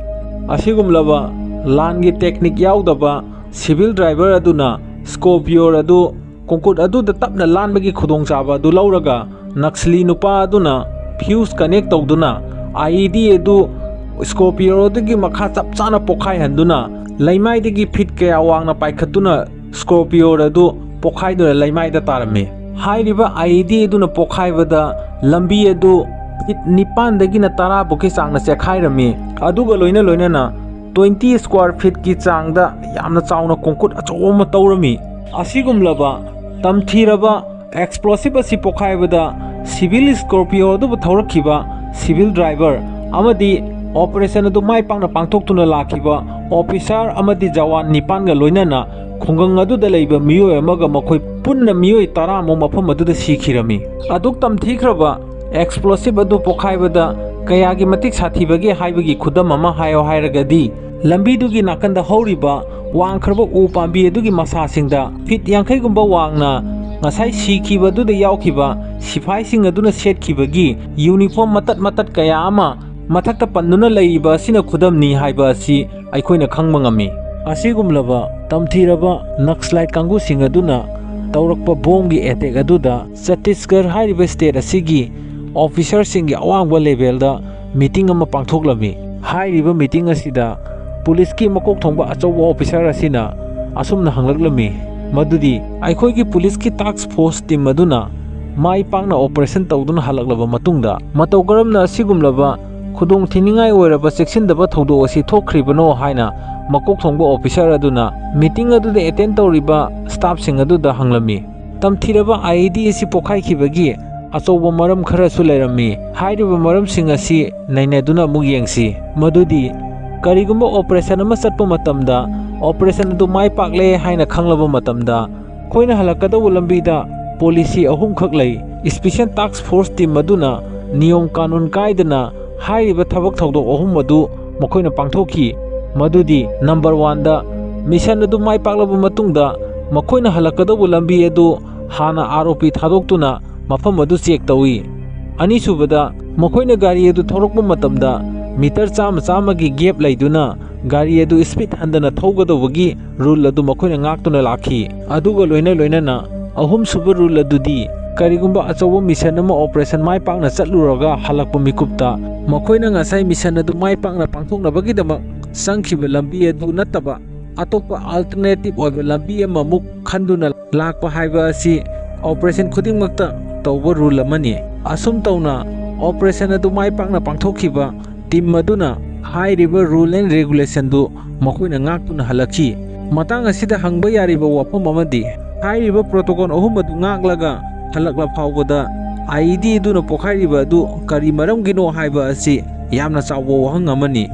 ꯑꯁꯤꯒꯨꯝꯂꯕ ꯂꯥꯟꯒꯤ technique ꯌꯥꯎꯗꯕ civil driver ꯑꯗꯨꯅ Scorpio ꯑꯗꯨ ꯀꯣꯡꯀꯨꯠ ꯑꯗꯨꯗ ꯇꯞꯅ ꯂꯥꯟꯕꯒꯤ ꯈꯨꯗꯣꯡꯆꯥꯕ ꯑꯗꯨ ꯂꯧꯔꯒ ꯅꯛꯁꯂꯤ ꯅꯨꯄꯥ ꯑꯗꯨꯅ fuse connect ꯇꯧꯗꯨꯅ IED ꯑꯗꯨ Scorpio ꯑꯗꯨꯒꯤ ꯃꯈꯥ ꯆꯞ ꯆꯥꯅ ꯄꯣꯈꯥꯏꯍꯟꯗꯨꯅ ꯂꯩꯃꯥꯏꯗꯒꯤ feet ꯀꯌꯥ ꯋꯥꯡꯅ ꯄꯥꯏꯈꯠꯇꯨꯅ Scorpio ꯑꯗꯨ ꯄꯣꯈꯥꯏꯗꯨꯅ ꯂꯩꯃꯥꯏꯗ ꯇꯥꯔꯝꯃꯤ꯫ ꯍꯥꯏꯔꯤꯕ IED ꯑꯗꯨꯅ ꯄꯣꯈꯥꯏꯕꯗ ꯂꯝꯕꯤ ꯑꯗꯨ ꯐꯤꯠ ꯅꯤꯄꯥꯟꯗꯒꯤꯅ ꯇꯔꯥ ꯐꯥꯎꯒꯤ ꯆꯥꯡꯅ ꯆꯦꯛꯈꯥꯏꯔꯝꯃꯤ꯫ ꯑꯗꯨꯒ ꯂꯣꯏꯅ ꯂꯣꯏꯅꯅ twenty square feet ꯀꯤ ꯆꯥꯡꯗ ꯌꯥꯝꯅ ꯆꯥꯎꯅ ꯀꯣꯡꯀꯨꯠ ꯑꯆꯧꯕ ꯑꯃ ꯇꯧꯔꯝꯃꯤ꯫ ꯑꯁꯤꯒꯨꯝꯂꯕ ꯇꯝꯊꯤꯔꯕ explosive ꯑꯁꯤ ꯄꯣꯈꯥꯏꯕꯗ civil Scorpio ꯑꯗꯨꯕꯨ ꯊꯧꯔꯛꯈꯤꯕ civil driver ꯑꯃꯗꯤ operation ꯑꯗꯨ ꯃꯥꯏ ꯄꯥꯛꯅ ꯄꯥꯡꯊꯣꯛꯇꯨꯅ ꯂꯥꯛꯈꯤꯕ officer ꯑꯃꯗꯤ ꯖꯋꯥꯟ ꯅꯤꯄꯥꯟꯒ ꯂꯣꯏꯅꯅ ꯈꯨꯡꯒꯪ ꯑꯗꯨꯗ ꯂꯩꯕ ꯃꯤꯑꯣꯏ ꯑꯃꯒ ꯃꯈꯣꯏ ꯄꯨꯟꯅ ꯃꯤꯑꯣꯏ ꯇꯔꯥꯃꯨꯛ ꯃꯐꯝ ꯑꯗꯨꯗ ꯁꯤꯈꯤꯔꯝꯃꯤ꯫ ꯑꯗꯨꯛ ꯇꯝꯊꯤꯈ꯭ꯔꯕ explosive ꯑꯗꯨ ꯄꯣꯈꯥꯏꯕꯗ ꯀꯌꯥꯒꯤ ꯃꯇꯤꯛ ꯁꯥꯊꯤꯕꯒꯦ ꯍꯥꯏꯕꯒꯤ ꯈꯨꯗꯝ ꯑꯃ ꯍꯥꯏꯌꯣ ꯍꯥꯏꯔꯒꯗꯤ, ꯂꯝꯕꯤꯗꯨꯒꯤ ꯅꯥꯀꯟꯗ ꯍꯧꯔꯤꯕ ꯋꯥꯡꯈ꯭ꯔꯕ ꯎ ꯄꯥꯝꯕꯤ ꯑꯗꯨꯒꯤ ꯃꯁꯥꯁꯤꯡꯗ ꯐꯤꯠ ꯌꯥꯡꯈꯩꯒꯨꯝꯕ ꯋꯥꯡꯅ ꯉꯁꯥꯏ ꯁꯤꯈꯤꯕ ꯑꯗꯨꯗ ꯌꯥꯎꯈꯤꯕ ꯁꯤꯐꯥꯏꯁꯤꯡ ꯑꯗꯨꯅ ꯁꯦꯠꯈꯤꯕꯒꯤ uniform ꯃꯇꯠ ꯃꯇꯠ ꯀꯌꯥ ꯑꯃ ꯃꯊꯛꯇ ꯄꯟꯗꯨꯅ ꯂꯩꯔꯤꯕ ꯑꯁꯤꯅ ꯈꯨꯗꯝꯅꯤ ꯍꯥꯏꯕ ꯑꯁꯤ ꯑꯩꯈꯣꯏꯅ ꯈꯪꯕ ꯉꯝꯃꯤ꯫ ꯑꯁꯤꯒꯨꯝꯂꯕ ꯇꯝꯊꯤꯔꯕ Naxalite ꯀꯥꯡꯕꯨꯁꯤꯡ ꯑꯗꯨꯅ ꯇꯧꯔꯛꯄ ꯕꯣꯝꯒꯤ attack ꯑꯗꯨꯗ ꯆꯇꯤꯁꯒꯔ ꯍꯥꯏꯔꯤꯕ state ꯑꯁꯤꯒꯤ officerꯁꯤꯡꯒꯤ ꯑꯋꯥꯡꯕ levelꯗ meeting ꯑꯃ ꯄꯥꯡꯊꯣꯛꯂꯝꯃꯤ꯫ ꯍꯥꯏꯔꯤꯕ meeting ꯑꯁꯤꯗ policeꯀꯤ ꯃꯀꯣꯛ ꯊꯣꯡꯕ ꯑꯆꯧꯕ officer ꯑꯁꯤꯅ ꯑꯁꯨꯝꯅ ꯍꯪꯂꯛꯂꯝꯃꯤ, ꯃꯗꯨꯗꯤ ꯑꯩꯈꯣꯏꯒꯤ policeꯀꯤ task force team ꯑꯗꯨꯅ ꯃꯥꯏ ꯄꯥꯛꯅ operation ꯇꯧꯗꯨꯅ ꯍꯜꯂꯛꯂꯕ ꯃꯇꯨꯡꯗ ꯃꯇꯧ ꯀꯔꯝꯅ ꯑꯁꯤꯒꯨꯝꯂꯕ ꯈꯨꯗꯣꯡ ꯊꯤꯅꯤꯡꯉꯥꯏ ꯑꯣꯏꯔꯕ ꯆꯦꯛꯁꯤꯟꯗꯕ ꯊꯧꯗꯣꯛ ꯑꯁꯤ ꯊꯣꯛꯈ꯭ꯔꯤꯕꯅꯣ ꯍꯥꯏꯅ ꯃꯀꯣꯛ ꯊꯣꯡꯕ officer ꯑꯗꯨꯅ meeting ꯑꯗꯨꯗ attend ꯇꯧꯔꯤꯕ staffꯁꯤꯡ ꯑꯗꯨꯗ ꯍꯪꯂꯝꯃꯤ꯫ ꯇꯝꯊꯤꯔꯕ IED ꯑꯁꯤ ꯄꯣꯈꯥꯏꯈꯤꯕꯒꯤ ꯑꯆꯧꯕ ꯃꯔꯝ ꯈꯔꯁꯨ ꯂꯩꯔꯝꯃꯤ꯫ ꯍꯥꯏꯔꯤꯕ ꯃꯔꯝꯁꯤꯡ ꯑꯁꯤ ꯅꯩꯅꯗꯨꯅ ꯑꯃꯨꯛ ꯌꯦꯡꯁꯤ꯫ ꯃꯗꯨꯗꯤ ꯀꯔꯤꯒꯨꯝꯕ operation ꯑꯃ ꯆꯠꯄ ꯃꯇꯝꯗ operation ꯑꯗꯨ ꯃꯥꯏ ꯄꯥꯛꯂꯦ ꯍꯥꯏꯅ ꯈꯪꯂꯕ ꯃꯇꯝꯗ ꯑꯩꯈꯣꯏꯅ ꯍꯜꯂꯛꯀꯗꯧꯕ ꯂꯝꯕꯤꯗ policy ꯑꯍꯨꯝꯈꯛ ꯂꯩ꯫ Special Task Force team ꯑꯗꯨꯅ ꯅꯤꯌꯣꯝ ꯀꯥꯅꯨꯟ ꯀꯥꯏꯗꯅ ꯍꯥꯏꯔꯤꯕ ꯊꯕꯛ ꯊꯧꯗꯣꯛ ꯑꯍꯨꯝ ꯑꯗꯨ ꯃꯈꯣꯏꯅ ꯄꯥꯡꯊꯣꯛꯈꯤ꯫ ꯃꯗꯨꯗꯤ number oneꯗ mission ꯑꯗꯨ ꯃꯥꯏ ꯄꯥꯛꯂꯕ ꯃꯇꯨꯡꯗ ꯃꯈꯣꯏꯅ ꯍꯜꯂꯛꯀꯗꯧꯕ ꯂꯝꯕꯤ ꯑꯗꯨ ꯍꯥꯟꯅ ROP ꯊꯥꯗꯣꯛꯇꯨꯅ ꯃꯐꯝ ꯑꯗꯨ check ꯇꯧꯏ꯫ ꯑꯅꯤꯁꯨꯕꯗ, ꯃꯈꯣꯏꯅ ꯒꯥꯔꯤ ꯑꯗꯨ ꯊꯧꯔꯛꯄ ꯃꯇꯝꯗ meter ꯆꯥꯝꯃ ꯆꯥꯝꯃꯒꯤ gap ꯂꯩꯗꯨꯅ ꯒꯥꯔꯤ ꯑꯗꯨ speed ꯍꯟꯊꯅ ꯊꯧꯒꯗꯧꯕꯒꯤ rule ꯑꯗꯨ ꯃꯈꯣꯏꯅ ꯉꯥꯛꯇꯨꯅ ꯂꯥꯛꯈꯤ꯫ ꯑꯗꯨꯒ ꯂꯣꯏꯅ ꯂꯣꯏꯅꯅ ꯑꯍꯨꯝꯁꯨꯕ rule ꯑꯗꯨꯗꯤ ꯀꯔꯤꯒꯨꯝꯕ ꯑꯆꯧꯕ mission ꯑꯃ operation ꯃꯥꯏ ꯄꯥꯛꯅ ꯆꯠꯂꯨꯔꯒ ꯍꯜꯂꯛꯄ ꯃꯤꯀꯨꯞꯇ ꯃꯈꯣꯏꯅ ꯉꯁꯥꯏ mission ꯑꯗꯨ ꯃꯥꯏ ꯄꯥꯛꯅ ꯄꯥꯡꯊꯣꯛꯅꯕꯒꯤꯗꯃꯛ ꯆꯪꯈꯤꯕ ꯂꯝꯕꯤ ꯑꯗꯨ ꯅꯠꯇꯕ ꯑꯇꯣꯞꯄ alternative ꯑꯣꯏꯕ ꯂꯝꯕꯤ ꯑꯃꯃꯨꯛ ꯈꯟꯗꯨꯅ ꯂꯥꯛꯄ ꯍꯥꯏꯕ ꯑꯁꯤ operation ꯈꯨꯗꯤꯡꯃꯛꯇ ꯇꯧꯕ rule ꯑꯃꯅꯤ꯫ ꯑꯁꯨꯝ ꯇꯧꯅ ꯑꯣꯄꯔꯦꯁꯟ ꯑꯗꯨ ꯃꯥꯏ ꯄꯥꯛꯅ ꯄꯥꯡꯊꯣꯛꯈꯤꯕ ꯇꯤꯝ ꯑꯗꯨꯅ ꯍꯥꯏꯔꯤꯕ rule and regulationꯗꯨ ꯃꯈꯣꯏꯅ ꯉꯥꯛꯇꯨꯅ ꯍꯜꯂꯛꯈꯤ꯫ ꯃꯇꯥꯡ ꯑꯁꯤꯗ ꯍꯪꯕ ꯌꯥꯔꯤꯕ ꯋꯥꯐꯝ ꯑꯃꯗꯤ, ꯍꯥꯏꯔꯤꯕ protocol ꯑꯍꯨꯝ ꯑꯗꯨ ꯉꯥꯛꯂꯒ ꯍꯜꯂꯛꯂ ꯐꯥꯎꯕꯗ IED ꯑꯗꯨꯅ ꯄꯣꯈꯥꯏꯔꯤꯕ ꯑꯗꯨ ꯀꯔꯤ ꯃꯔꯝꯒꯤꯅꯣ ꯍꯥꯏꯕ ꯑꯁꯤ ꯌꯥꯝꯅ ꯆꯥꯎꯕ ꯋꯥꯍꯪ ꯑꯃꯅꯤ꯫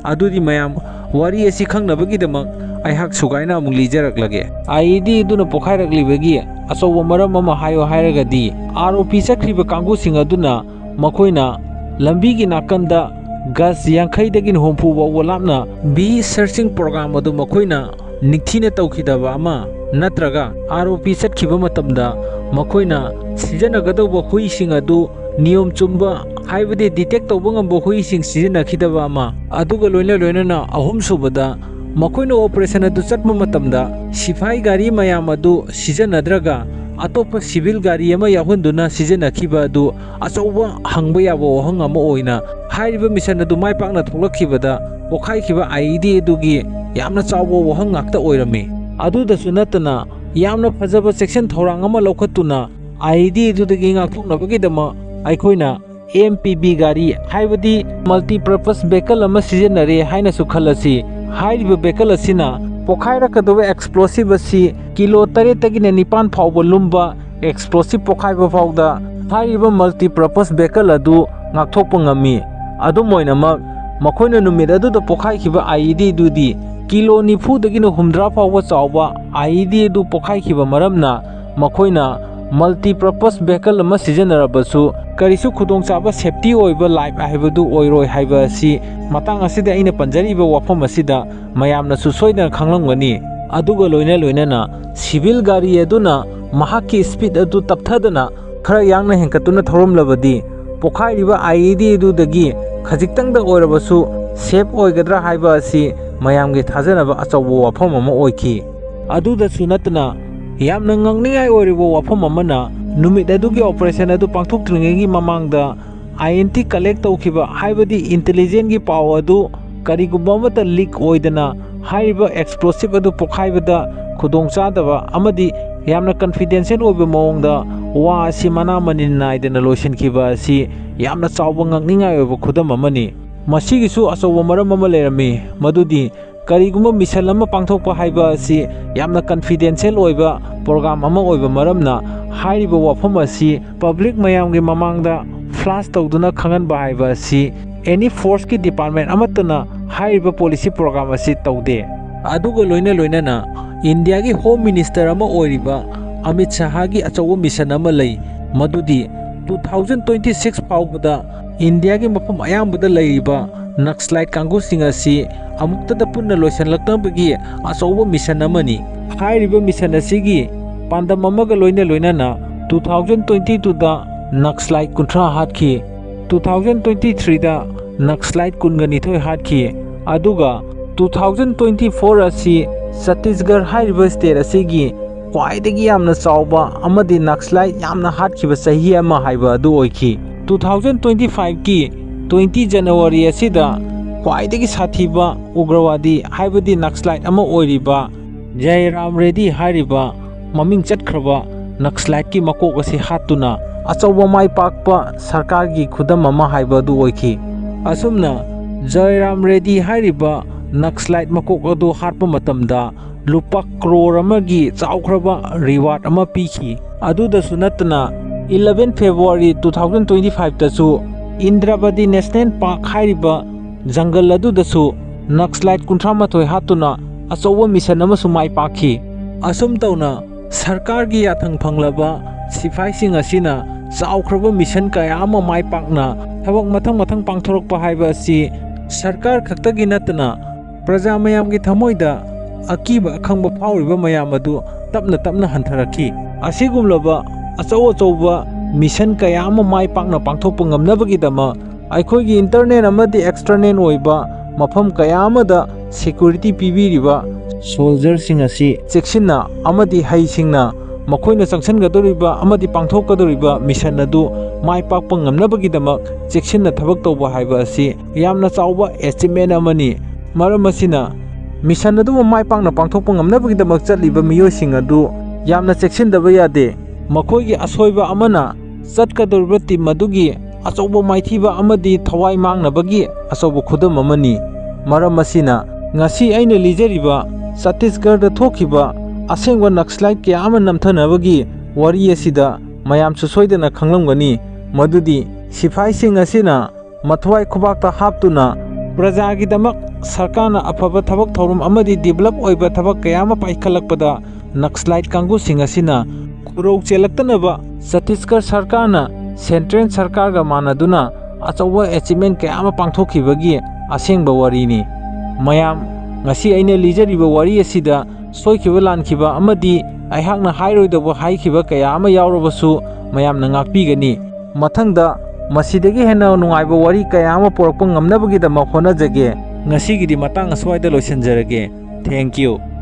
ꯑꯗꯨꯗꯤ ꯃꯌꯥꯝ, ꯋꯥꯔꯤ ꯑꯁꯤ ꯈꯪꯅꯕꯒꯤꯗꯃꯛ ꯑꯩꯍꯥꯛ ꯁꯨꯒꯥꯏꯅ ꯑꯃꯨꯛ ꯂꯤꯖꯔꯛꯂꯒꯦ꯫ IED ꯑꯗꯨꯅ ꯄꯣꯈꯥꯏꯔꯛꯂꯤꯕꯒꯤ ꯑꯆꯧꯕ ꯃꯔꯝ ꯑꯃ ꯍꯥꯏꯌꯣ ꯍꯥꯏꯔꯒꯗꯤ, ROP ꯆꯠꯈ꯭ꯔꯤꯕ ꯀꯥꯡꯕꯨꯁꯤꯡ ꯑꯗꯨꯅ ꯃꯈꯣꯏꯅ ꯂꯝꯕꯤꯒꯤ ꯅꯥꯀꯟꯗ ꯒꯖ ꯌꯥꯡꯈꯩꯗꯒꯤꯅ ꯍꯨꯝꯐꯨ ꯐꯥꯎꯕ ꯂꯥꯞꯅ bee searching program ꯑꯗꯨ ꯃꯈꯣꯏꯅ ꯅꯤꯡꯊꯤꯅ ꯇꯧꯈꯤꯗꯕ ꯑꯃ, ꯅꯠꯇ꯭ꯔꯒ ROP ꯆꯠꯈꯤꯕ ꯃꯇꯝꯗ ꯃꯈꯣꯏꯅ ꯁꯤꯖꯤꯟꯅꯒꯗꯧꯕ ꯍꯨꯏꯁꯤꯡ ꯑꯗꯨ ꯅꯤꯌꯣꯝ ꯆꯨꯝꯕ, ꯍꯥꯏꯕꯗꯤ detect ꯇꯧꯕ ꯉꯝꯕ ꯍꯨꯏꯁꯤꯡ ꯁꯤꯖꯤꯟꯅꯈꯤꯗꯕ ꯑꯃ, ꯑꯗꯨꯒ ꯂꯣꯏꯅ ꯂꯣꯏꯅꯅ ꯑꯍꯨꯝꯁꯨꯕꯗ, ꯃꯈꯣꯏꯅ ꯑꯣꯄꯔꯦꯁꯟ ꯑꯗꯨ ꯆꯠꯄ ꯃꯇꯝꯗ ꯁꯤꯐꯥꯏ ꯒꯥꯔꯤ ꯃꯌꯥꯝ ꯑꯗꯨ ꯁꯤꯖꯤꯟꯅꯗ꯭ꯔꯒ ꯑꯇꯣꯞꯄ ꯁꯤꯚꯤꯜ ꯒꯥꯔꯤ ꯑꯃ ꯌꯥꯎꯍꯟꯗꯨꯅ ꯁꯤꯖꯤꯟꯅꯈꯤꯕ ꯑꯗꯨ ꯑꯆꯧꯕ ꯍꯪꯕ ꯌꯥꯕ ꯋꯥꯍꯪ ꯑꯃ ꯑꯣꯏꯅ, ꯍꯥꯏꯔꯤꯕ ꯃꯤꯁꯟ ꯑꯗꯨ ꯃꯥꯏ ꯄꯥꯛꯅ ꯊꯣꯛꯂꯛꯈꯤꯕꯗ ꯄꯣꯈꯥꯏꯈꯤꯕ IED ꯑꯗꯨꯒꯤ ꯌꯥꯝꯅ ꯆꯥꯎꯕ ꯋꯥꯍꯪ ꯉꯥꯛꯇ ꯑꯣꯏꯔꯝꯃꯤ꯫ ꯑꯗꯨꯗꯁꯨ ꯅꯠꯇꯅ, ꯌꯥꯝꯅ ꯐꯖꯕ ꯆꯦꯛꯁꯤꯟ ꯊꯧꯔꯥꯡ ꯑꯃ ꯂꯧꯈꯠꯇꯨꯅ IED ꯑꯗꯨꯗꯒꯤ ꯉꯥꯛꯊꯣꯛꯅꯕꯒꯤꯗꯃꯛ ꯑꯩꯈꯣꯏꯅ MPV ꯒꯥꯔꯤ, ꯍꯥꯏꯕꯗꯤ multi purpose vehicle ꯑꯃ ꯁꯤꯖꯤꯟꯅꯔꯦ ꯍꯥꯏꯅꯁꯨ ꯈꯜꯂꯁꯤ꯫ ꯍꯥꯏꯔꯤꯕ vehicle ꯑꯁꯤꯅ ꯄꯣꯈꯥꯏꯔꯛꯀꯗꯧꯕ explosive ꯑꯁꯤ ꯀꯤꯂꯣ ꯇꯔꯦꯠꯇꯒꯤꯅ ꯅꯤꯄꯥꯟ ꯐꯥꯎꯕ ꯂꯨꯝꯕ explosive ꯄꯣꯈꯥꯏꯕ ꯐꯥꯎꯗ ꯍꯥꯏꯔꯤꯕ multi purpose vehicle ꯑꯗꯨ ꯉꯥꯛꯊꯣꯛꯄ ꯉꯝꯃꯤ꯫ ꯑꯗꯨꯝ ꯑꯣꯏꯅꯃꯛ, ꯃꯈꯣꯏꯅ ꯅꯨꯃꯤꯠ ꯑꯗꯨꯗ ꯄꯣꯈꯥꯏꯈꯤꯕ IED ꯑꯗꯨꯗꯤ ꯀꯤꯂꯣ ꯅꯤꯐꯨꯗꯒꯤꯅ ꯍꯨꯝꯗ꯭ꯔꯥ ꯐꯥꯎꯕ ꯆꯥꯎꯕ IED ꯑꯗꯨ ꯄꯣꯈꯥꯏꯈꯤꯕ ꯃꯔꯝꯅ ꯃꯈꯣꯏꯅ multi purpose vehicle ꯑꯃ ꯁꯤꯖꯤꯟꯅꯔꯕꯁꯨ ꯀꯔꯤꯁꯨ ꯈꯨꯗꯣꯡꯆꯥꯕ, safety ꯑꯣꯏꯕ life ꯍꯥꯏꯕꯗꯨ ꯑꯣꯏꯔꯣꯏ ꯍꯥꯏꯕ ꯑꯁꯤ ꯃꯇꯥꯡ ꯑꯁꯤꯗ ꯑꯩꯅ ꯄꯟꯖꯔꯤꯕ ꯋꯥꯐꯝ ꯑꯁꯤꯗ ꯃꯌꯥꯝꯅꯁꯨ ꯁꯣꯏꯗꯅ ꯈꯪꯂꯝꯒꯅꯤ꯫ ꯑꯗꯨꯒ ꯂꯣꯏꯅ ꯂꯣꯏꯅꯅ civil ꯒꯥꯔꯤ ꯑꯗꯨꯅ ꯃꯍꯥꯛꯀꯤ speed ꯑꯗꯨ ꯇꯞꯊꯗꯅ ꯈꯔ ꯌꯥꯡꯅ ꯍꯦꯟꯒꯠꯇꯨꯅ ꯊꯧꯔꯝꯂꯕꯗꯤ ꯄꯣꯈꯥꯏꯔꯤꯕ IED ꯑꯗꯨꯗꯒꯤ ꯈꯖꯤꯛꯇꯪꯗ ꯑꯣꯏꯔꯕꯁꯨ safe ꯑꯣꯏꯒꯗ꯭ꯔꯥ ꯍꯥꯏꯕ ꯑꯁꯤ ꯃꯌꯥꯝꯒꯤ ꯊꯥꯖꯅꯕ ꯑꯆꯧꯕ ꯋꯥꯐꯝ ꯑꯃ ꯑꯣꯏꯈꯤ꯫ ꯑꯗꯨꯗꯁꯨ ꯅꯠꯇꯅ, ꯌꯥꯝꯅ ꯉꯛꯅꯤꯡꯉꯥꯏ ꯑꯣꯏꯔꯤꯕ ꯋꯥꯐꯝ ꯑꯃꯅ, ꯅꯨꯃꯤꯠ ꯑꯗꯨꯒꯤ operation ꯑꯗꯨ ꯄꯥꯡꯊꯣꯛꯇ꯭ꯔꯤꯉꯩꯒꯤ ꯃꯃꯥꯡꯗ INT collect ꯇꯧꯈꯤꯕ, ꯍꯥꯏꯕꯗꯤ intelligence ꯀꯤ ꯄꯥꯎ ꯑꯗꯨ ꯀꯔꯤꯒꯨꯝꯕ ꯑꯃꯠꯇ leak ꯑꯣꯏꯗꯅ ꯍꯥꯏꯔꯤꯕ explosive ꯑꯗꯨ ꯄꯣꯈꯥꯏꯕꯗ ꯈꯨꯗꯣꯡꯆꯥꯗꯕ ꯑꯃꯗꯤ ꯌꯥꯝꯅ confidential ꯑꯣꯏꯕ ꯃꯑꯣꯡꯗ ꯋꯥ ꯑꯁꯤ ꯃꯅꯥ ꯃꯅꯤꯟ ꯅꯥꯏꯗꯅ ꯂꯣꯏꯁꯤꯟꯈꯤꯕ ꯑꯁꯤ ꯌꯥꯝꯅ ꯆꯥꯎꯕ ꯉꯛꯅꯤꯡꯉꯥꯏ ꯑꯣꯏꯕ ꯈꯨꯗꯝ ꯑꯃꯅꯤ꯫ ꯃꯁꯤꯒꯤꯁꯨ ꯑꯆꯧꯕ ꯃꯔꯝ ꯑꯃ ꯂꯩꯔꯝꯃꯤ, ꯃꯗꯨꯗꯤ ꯀꯔꯤꯒꯨꯝꯕ ꯃꯤꯁꯟ ꯑꯃ ꯄꯥꯡꯊꯣꯛꯄ ꯍꯥꯏꯕ ꯑꯁꯤ ꯌꯥꯝꯅ confidential ꯑꯣꯏꯕ program ꯑꯃ ꯑꯣꯏꯕ ꯃꯔꯝꯅ, ꯍꯥꯏꯔꯤꯕ ꯋꯥꯐꯝ ꯑꯁꯤ public ꯃꯌꯥꯝꯒꯤ ꯃꯃꯥꯡꯗ flash ꯇꯧꯗꯨꯅ ꯈꯪꯍꯟꯕ ꯍꯥꯏꯕ ꯑꯁꯤ any force ꯀꯤ department ꯑꯃꯠꯇꯅ ꯍꯥꯏꯔꯤꯕ policy program ꯑꯁꯤ ꯇꯧꯗꯦ꯫ ꯑꯗꯨꯒ ꯂꯣꯏꯅ ꯂꯣꯏꯅꯅ ꯏꯟꯗꯤꯌꯥꯒꯤ Home Minister ꯑꯃ ꯑꯣꯏꯔꯤꯕ ꯑꯃꯤꯠ ꯁꯍꯥꯒꯤ ꯑꯆꯧꯕ ꯃꯤꯁꯟ ꯑꯃ ꯂꯩ, ꯃꯗꯨꯗꯤ two thousand twenty six ꯐꯥꯎꯕꯗ ꯏꯟꯗꯤꯌꯥꯒꯤ ꯃꯐꯝ ꯑꯌꯥꯝꯕꯗ ꯂꯩꯔꯤꯕ Naxalite ꯀꯥꯡꯕꯨꯁꯤꯡ ꯑꯁꯤ ꯑꯃꯨꯛꯇꯗ ꯄꯨꯟꯅ ꯂꯣꯏꯁꯤꯜꯂꯛꯅꯕꯒꯤ ꯑꯆꯧꯕ ꯃꯤꯁꯟ ꯑꯃꯅꯤ꯫ ꯍꯥꯏꯔꯤꯕ ꯃꯤꯁꯟ ꯑꯁꯤꯒꯤ ꯄꯥꯟꯗꯝ ꯑꯃꯒ ꯂꯣꯏꯅ ꯂꯣꯏꯅꯅ two thousand twenty two ꯗ Naxalite ꯀꯨꯟꯊ꯭ꯔꯥ ꯍꯥꯠꯈꯤ, two thousand twenty three ꯗ Naxalite ꯀꯨꯟꯒ ꯅꯤꯊꯣꯏ ꯍꯥꯠꯈꯤ, ꯑꯗꯨꯒ two thousand twenty four ꯑꯁꯤ ꯆꯇꯤꯁꯒꯔ ꯍꯥꯏꯔꯤꯕ state ꯑꯁꯤꯒꯤ ꯈ꯭ꯋꯥꯏꯗꯒꯤ ꯌꯥꯝꯅ ꯆꯥꯎꯕ ꯑꯃꯗꯤ Naxalite ꯌꯥꯝꯅ ꯍꯥꯠꯈꯤꯕ ꯆꯍꯤ ꯑꯃ ꯍꯥꯏꯕ ꯑꯗꯨ ꯑꯣꯏꯈꯤ꯫ Two thousand twenty five ꯀꯤ twenty January ꯑꯁꯤꯗ ꯈ꯭ꯋꯥꯏꯗꯒꯤ ꯁꯥꯊꯤꯕ ꯎꯒ꯭ꯔꯋꯥꯗꯤ ꯍꯥꯏꯕꯗꯤ Naxalite ꯑꯃ ꯑꯣꯏꯔꯤꯕ ꯖꯌꯔꯥꯝ ꯔꯦꯗꯤ ꯍꯥꯏꯔꯤꯕ ꯃꯃꯤꯡ ꯆꯠꯈ꯭ꯔꯕ Naxalite ꯀꯤ ꯃꯀꯣꯛ ꯑꯁꯤ ꯍꯥꯠꯇꯨꯅ ꯑꯆꯧꯕ ꯃꯥꯏ ꯄꯥꯛꯄ ꯁꯔꯀꯥꯔꯒꯤ ꯈꯨꯗꯝ ꯑꯃ ꯍꯥꯏꯕ ꯑꯗꯨ ꯑꯣꯏꯈꯤ꯫ ꯑꯁꯨꯝꯅ ꯖꯌꯔꯥꯝ ꯔꯦꯗꯤ ꯍꯥꯏꯔꯤꯕ Naxalite ꯃꯀꯣꯛ ꯑꯗꯨ ꯍꯥꯠꯄ ꯃꯇꯝꯗ ꯂꯨꯄꯥ ꯀ꯭ꯔꯣꯔ ꯑꯃꯒꯤ ꯆꯥꯎꯈ꯭ꯔꯕ reward ꯑꯃ ꯄꯤꯈꯤ꯫ ꯑꯗꯨꯗꯁꯨ ꯅꯠꯇꯅ eleven February two thousand twenty five ꯇꯁꯨ ꯏꯟꯗ꯭ꯔꯥꯕꯗꯤ National Park ꯍꯥꯏꯔꯤꯕ ꯖꯪꯒꯜ ꯑꯗꯨꯗꯁꯨ Naxalite ꯀꯨꯟꯊ꯭ꯔꯥ ꯃꯥꯊꯣꯏ ꯍꯥꯠꯇꯨꯅ ꯑꯆꯧꯕ ꯃꯤꯁꯟ ꯑꯃꯁꯨ ꯃꯥꯏ ꯄꯥꯛꯈꯤ꯫ ꯑꯁꯨꯝ ꯇꯧꯅ ꯁꯔꯀꯥꯔꯒꯤ ꯌꯥꯊꯪ ꯐꯪꯂꯕ ꯁꯤꯐꯥꯏꯁꯤꯡ ꯑꯁꯤꯅ ꯆꯥꯎꯈ꯭ꯔꯕ ꯃꯤꯁꯟ ꯀꯌꯥ ꯑꯃ ꯃꯥꯏ ꯄꯥꯛꯅ ꯊꯕꯛ ꯃꯊꯪ ꯃꯊꯪ ꯄꯥꯡꯊꯣꯔꯛꯄ ꯍꯥꯏꯕ ꯑꯁꯤ ꯁꯔꯀꯥꯔ ꯈꯛꯇꯒꯤ ꯅꯠꯇꯅ ꯄ꯭ꯔꯖꯥ ꯃꯌꯥꯝꯒꯤ ꯊꯃꯣꯏꯗ ꯑꯀꯤꯕ ꯑꯈꯪꯕ ꯐꯥꯎꯔꯤꯕ ꯃꯌꯥꯝ ꯑꯗꯨ ꯇꯞꯅ ꯇꯞꯅ ꯍꯟꯊꯔꯛꯈꯤ꯫ ꯑꯁꯤꯒꯨꯝꯂꯕ ꯑꯆꯧ ꯑꯆꯧꯕ ꯃꯤꯁꯟ ꯀꯌꯥ ꯑꯃ ꯃꯥꯏ ꯄꯥꯛꯅ ꯄꯥꯡꯊꯣꯛꯄ ꯉꯝꯅꯕꯒꯤꯗꯃꯛ ꯑꯩꯈꯣꯏꯒꯤ internal ꯑꯃꯗꯤ external ꯑꯣꯏꯕ ꯃꯐꯝ ꯀꯌꯥ ꯑꯃꯗ security ꯄꯤꯕꯤꯔꯤꯕ soldierꯁꯤꯡ ꯑꯁꯤ ꯆꯦꯛꯁꯤꯟꯅ ꯑꯃꯗꯤ ꯍꯩꯁꯤꯡꯅ ꯃꯈꯣꯏꯅ ꯆꯪꯁꯤꯟꯒꯗꯧꯔꯤꯕ ꯑꯃꯗꯤ ꯄꯥꯡꯊꯣꯛꯀꯗꯧꯔꯤꯕ ꯃꯤꯁꯟ ꯑꯗꯨ ꯃꯥꯏ ꯄꯥꯛꯄ ꯉꯝꯅꯕꯒꯤꯗꯃꯛ ꯆꯦꯛꯁꯤꯟꯅ ꯊꯕꯛ ꯇꯧꯕ ꯍꯥꯏꯕ ꯑꯁꯤ ꯌꯥꯝꯅ ꯆꯥꯎꯕ achievement ꯑꯃꯅꯤ꯫ ꯃꯔꯝ ꯑꯁꯤꯅ ꯃꯤꯁꯟ ꯑꯗꯨꯕꯨ ꯃꯥꯏ ꯄꯥꯛꯅ ꯄꯥꯡꯊꯣꯛꯄ ꯉꯝꯅꯕꯒꯤꯗꯃꯛ ꯆꯠꯂꯤꯕ ꯃꯤꯑꯣꯏꯁꯤꯡ ꯑꯗꯨ ꯌꯥꯝꯅ ꯆꯦꯛꯁꯤꯟꯗꯕ ꯌꯥꯗꯦ꯫ ꯃꯈꯣꯏꯒꯤ ꯑꯁꯣꯏꯕ ꯑꯃꯅ ꯆꯠꯀꯗꯧꯔꯤꯕ ꯇꯤꯝ ꯑꯗꯨꯒꯤ ꯑꯆꯧꯕ ꯃꯥꯏꯊꯤꯕ ꯑꯃꯗꯤ ꯊꯋꯥꯏ ꯃꯥꯡꯅꯕꯒꯤ ꯑꯆꯧꯕ ꯈꯨꯗꯝ ꯑꯃꯅꯤ꯫ ꯃꯔꯝ ꯑꯁꯤꯅ, ꯉꯁꯤ ꯑꯩꯅ ꯂꯤꯖꯔꯤꯕ ꯆꯇꯤꯁꯒꯔꯗ ꯊꯣꯛꯈꯤꯕ ꯑꯁꯦꯡꯕ ꯅꯛꯁꯂꯥꯏꯠ ꯀꯌꯥ ꯑꯃ ꯅꯝꯊꯅꯕꯒꯤ ꯋꯥꯔꯤ ꯑꯁꯤꯗ ꯃꯌꯥꯝꯁꯨ ꯁꯣꯏꯗꯅ ꯈꯪꯂꯝꯒꯅꯤ, ꯃꯗꯨꯗꯤ ꯁꯤꯐꯥꯏꯁꯤꯡ ꯑꯁꯤꯅ ꯃꯊ꯭ꯋꯥꯏ ꯈꯨꯕꯥꯛꯇ ꯍꯥꯞꯇꯨꯅ ꯄ꯭ꯔꯖꯥꯒꯤꯗꯃꯛ ꯁꯔꯀꯥꯔꯅ ꯑꯐꯕ ꯊꯕꯛ ꯊꯧꯔꯝ ꯑꯃꯗꯤ ꯗꯤꯕꯂꯞ ꯑꯣꯏꯕ ꯊꯕꯛ ꯀꯌꯥ ꯑꯃ ꯄꯥꯏꯈꯠꯂꯛꯄꯗ ꯅꯛꯁꯂꯥꯏꯠ ꯀꯥꯡꯕꯨꯁꯤꯡ ꯑꯁꯤꯅ ꯈꯨꯔꯧ ꯆꯦꯜꯂꯛꯇꯅꯕ ꯆꯇꯤꯁꯒꯔ ꯁꯔꯀꯥꯔꯅ ꯁꯦꯟꯇ꯭ꯔꯦꯜ ꯁꯔꯀꯥꯔꯒ ꯃꯥꯟꯅꯗꯨꯅ ꯑꯆꯧꯕ ꯑꯦꯆꯤꯞꯃꯦꯟ ꯀꯌꯥ ꯑꯃ ꯄꯥꯡꯊꯣꯛꯈꯤꯕꯒꯤ ꯑꯁꯦꯡꯕ ꯋꯥꯔꯤꯅꯤ꯫ ꯃꯌꯥꯝ, ꯉꯁꯤ ꯑꯩꯅ ꯂꯤꯖꯔꯤꯕ ꯋꯥꯔꯤ ꯑꯁꯤꯗ ꯁꯣꯏꯈꯤꯕ ꯂꯥꯟꯈꯤꯕ ꯑꯃꯗꯤ ꯑꯩꯍꯥꯛꯅ ꯍꯥꯏꯔꯣꯏꯗꯕ ꯍꯥꯏꯈꯤꯕ ꯀꯌꯥ ꯑꯃ ꯌꯥꯎꯔꯕꯁꯨ ꯃꯌꯥꯝꯅ ꯉꯥꯛꯄꯤꯒꯅꯤ꯫ ꯃꯊꯪꯗ ꯃꯁꯤꯗꯒꯤ ꯍꯦꯟꯅ ꯅꯨꯡꯉꯥꯏꯕ ꯋꯥꯔꯤ ꯀꯌꯥ ꯑꯃ ꯄꯨꯔꯛꯄ ꯉꯝꯅꯕꯒꯤꯗꯃꯛ ꯍꯣꯠꯅꯖꯒꯦ꯫ ꯉꯁꯤꯒꯤꯗꯤ ꯃꯇꯥꯡ ꯑꯁ꯭ꯋꯥꯏꯗ ꯂꯣꯏꯁꯤꯟꯖꯔꯒꯦ꯫ Thank you꯫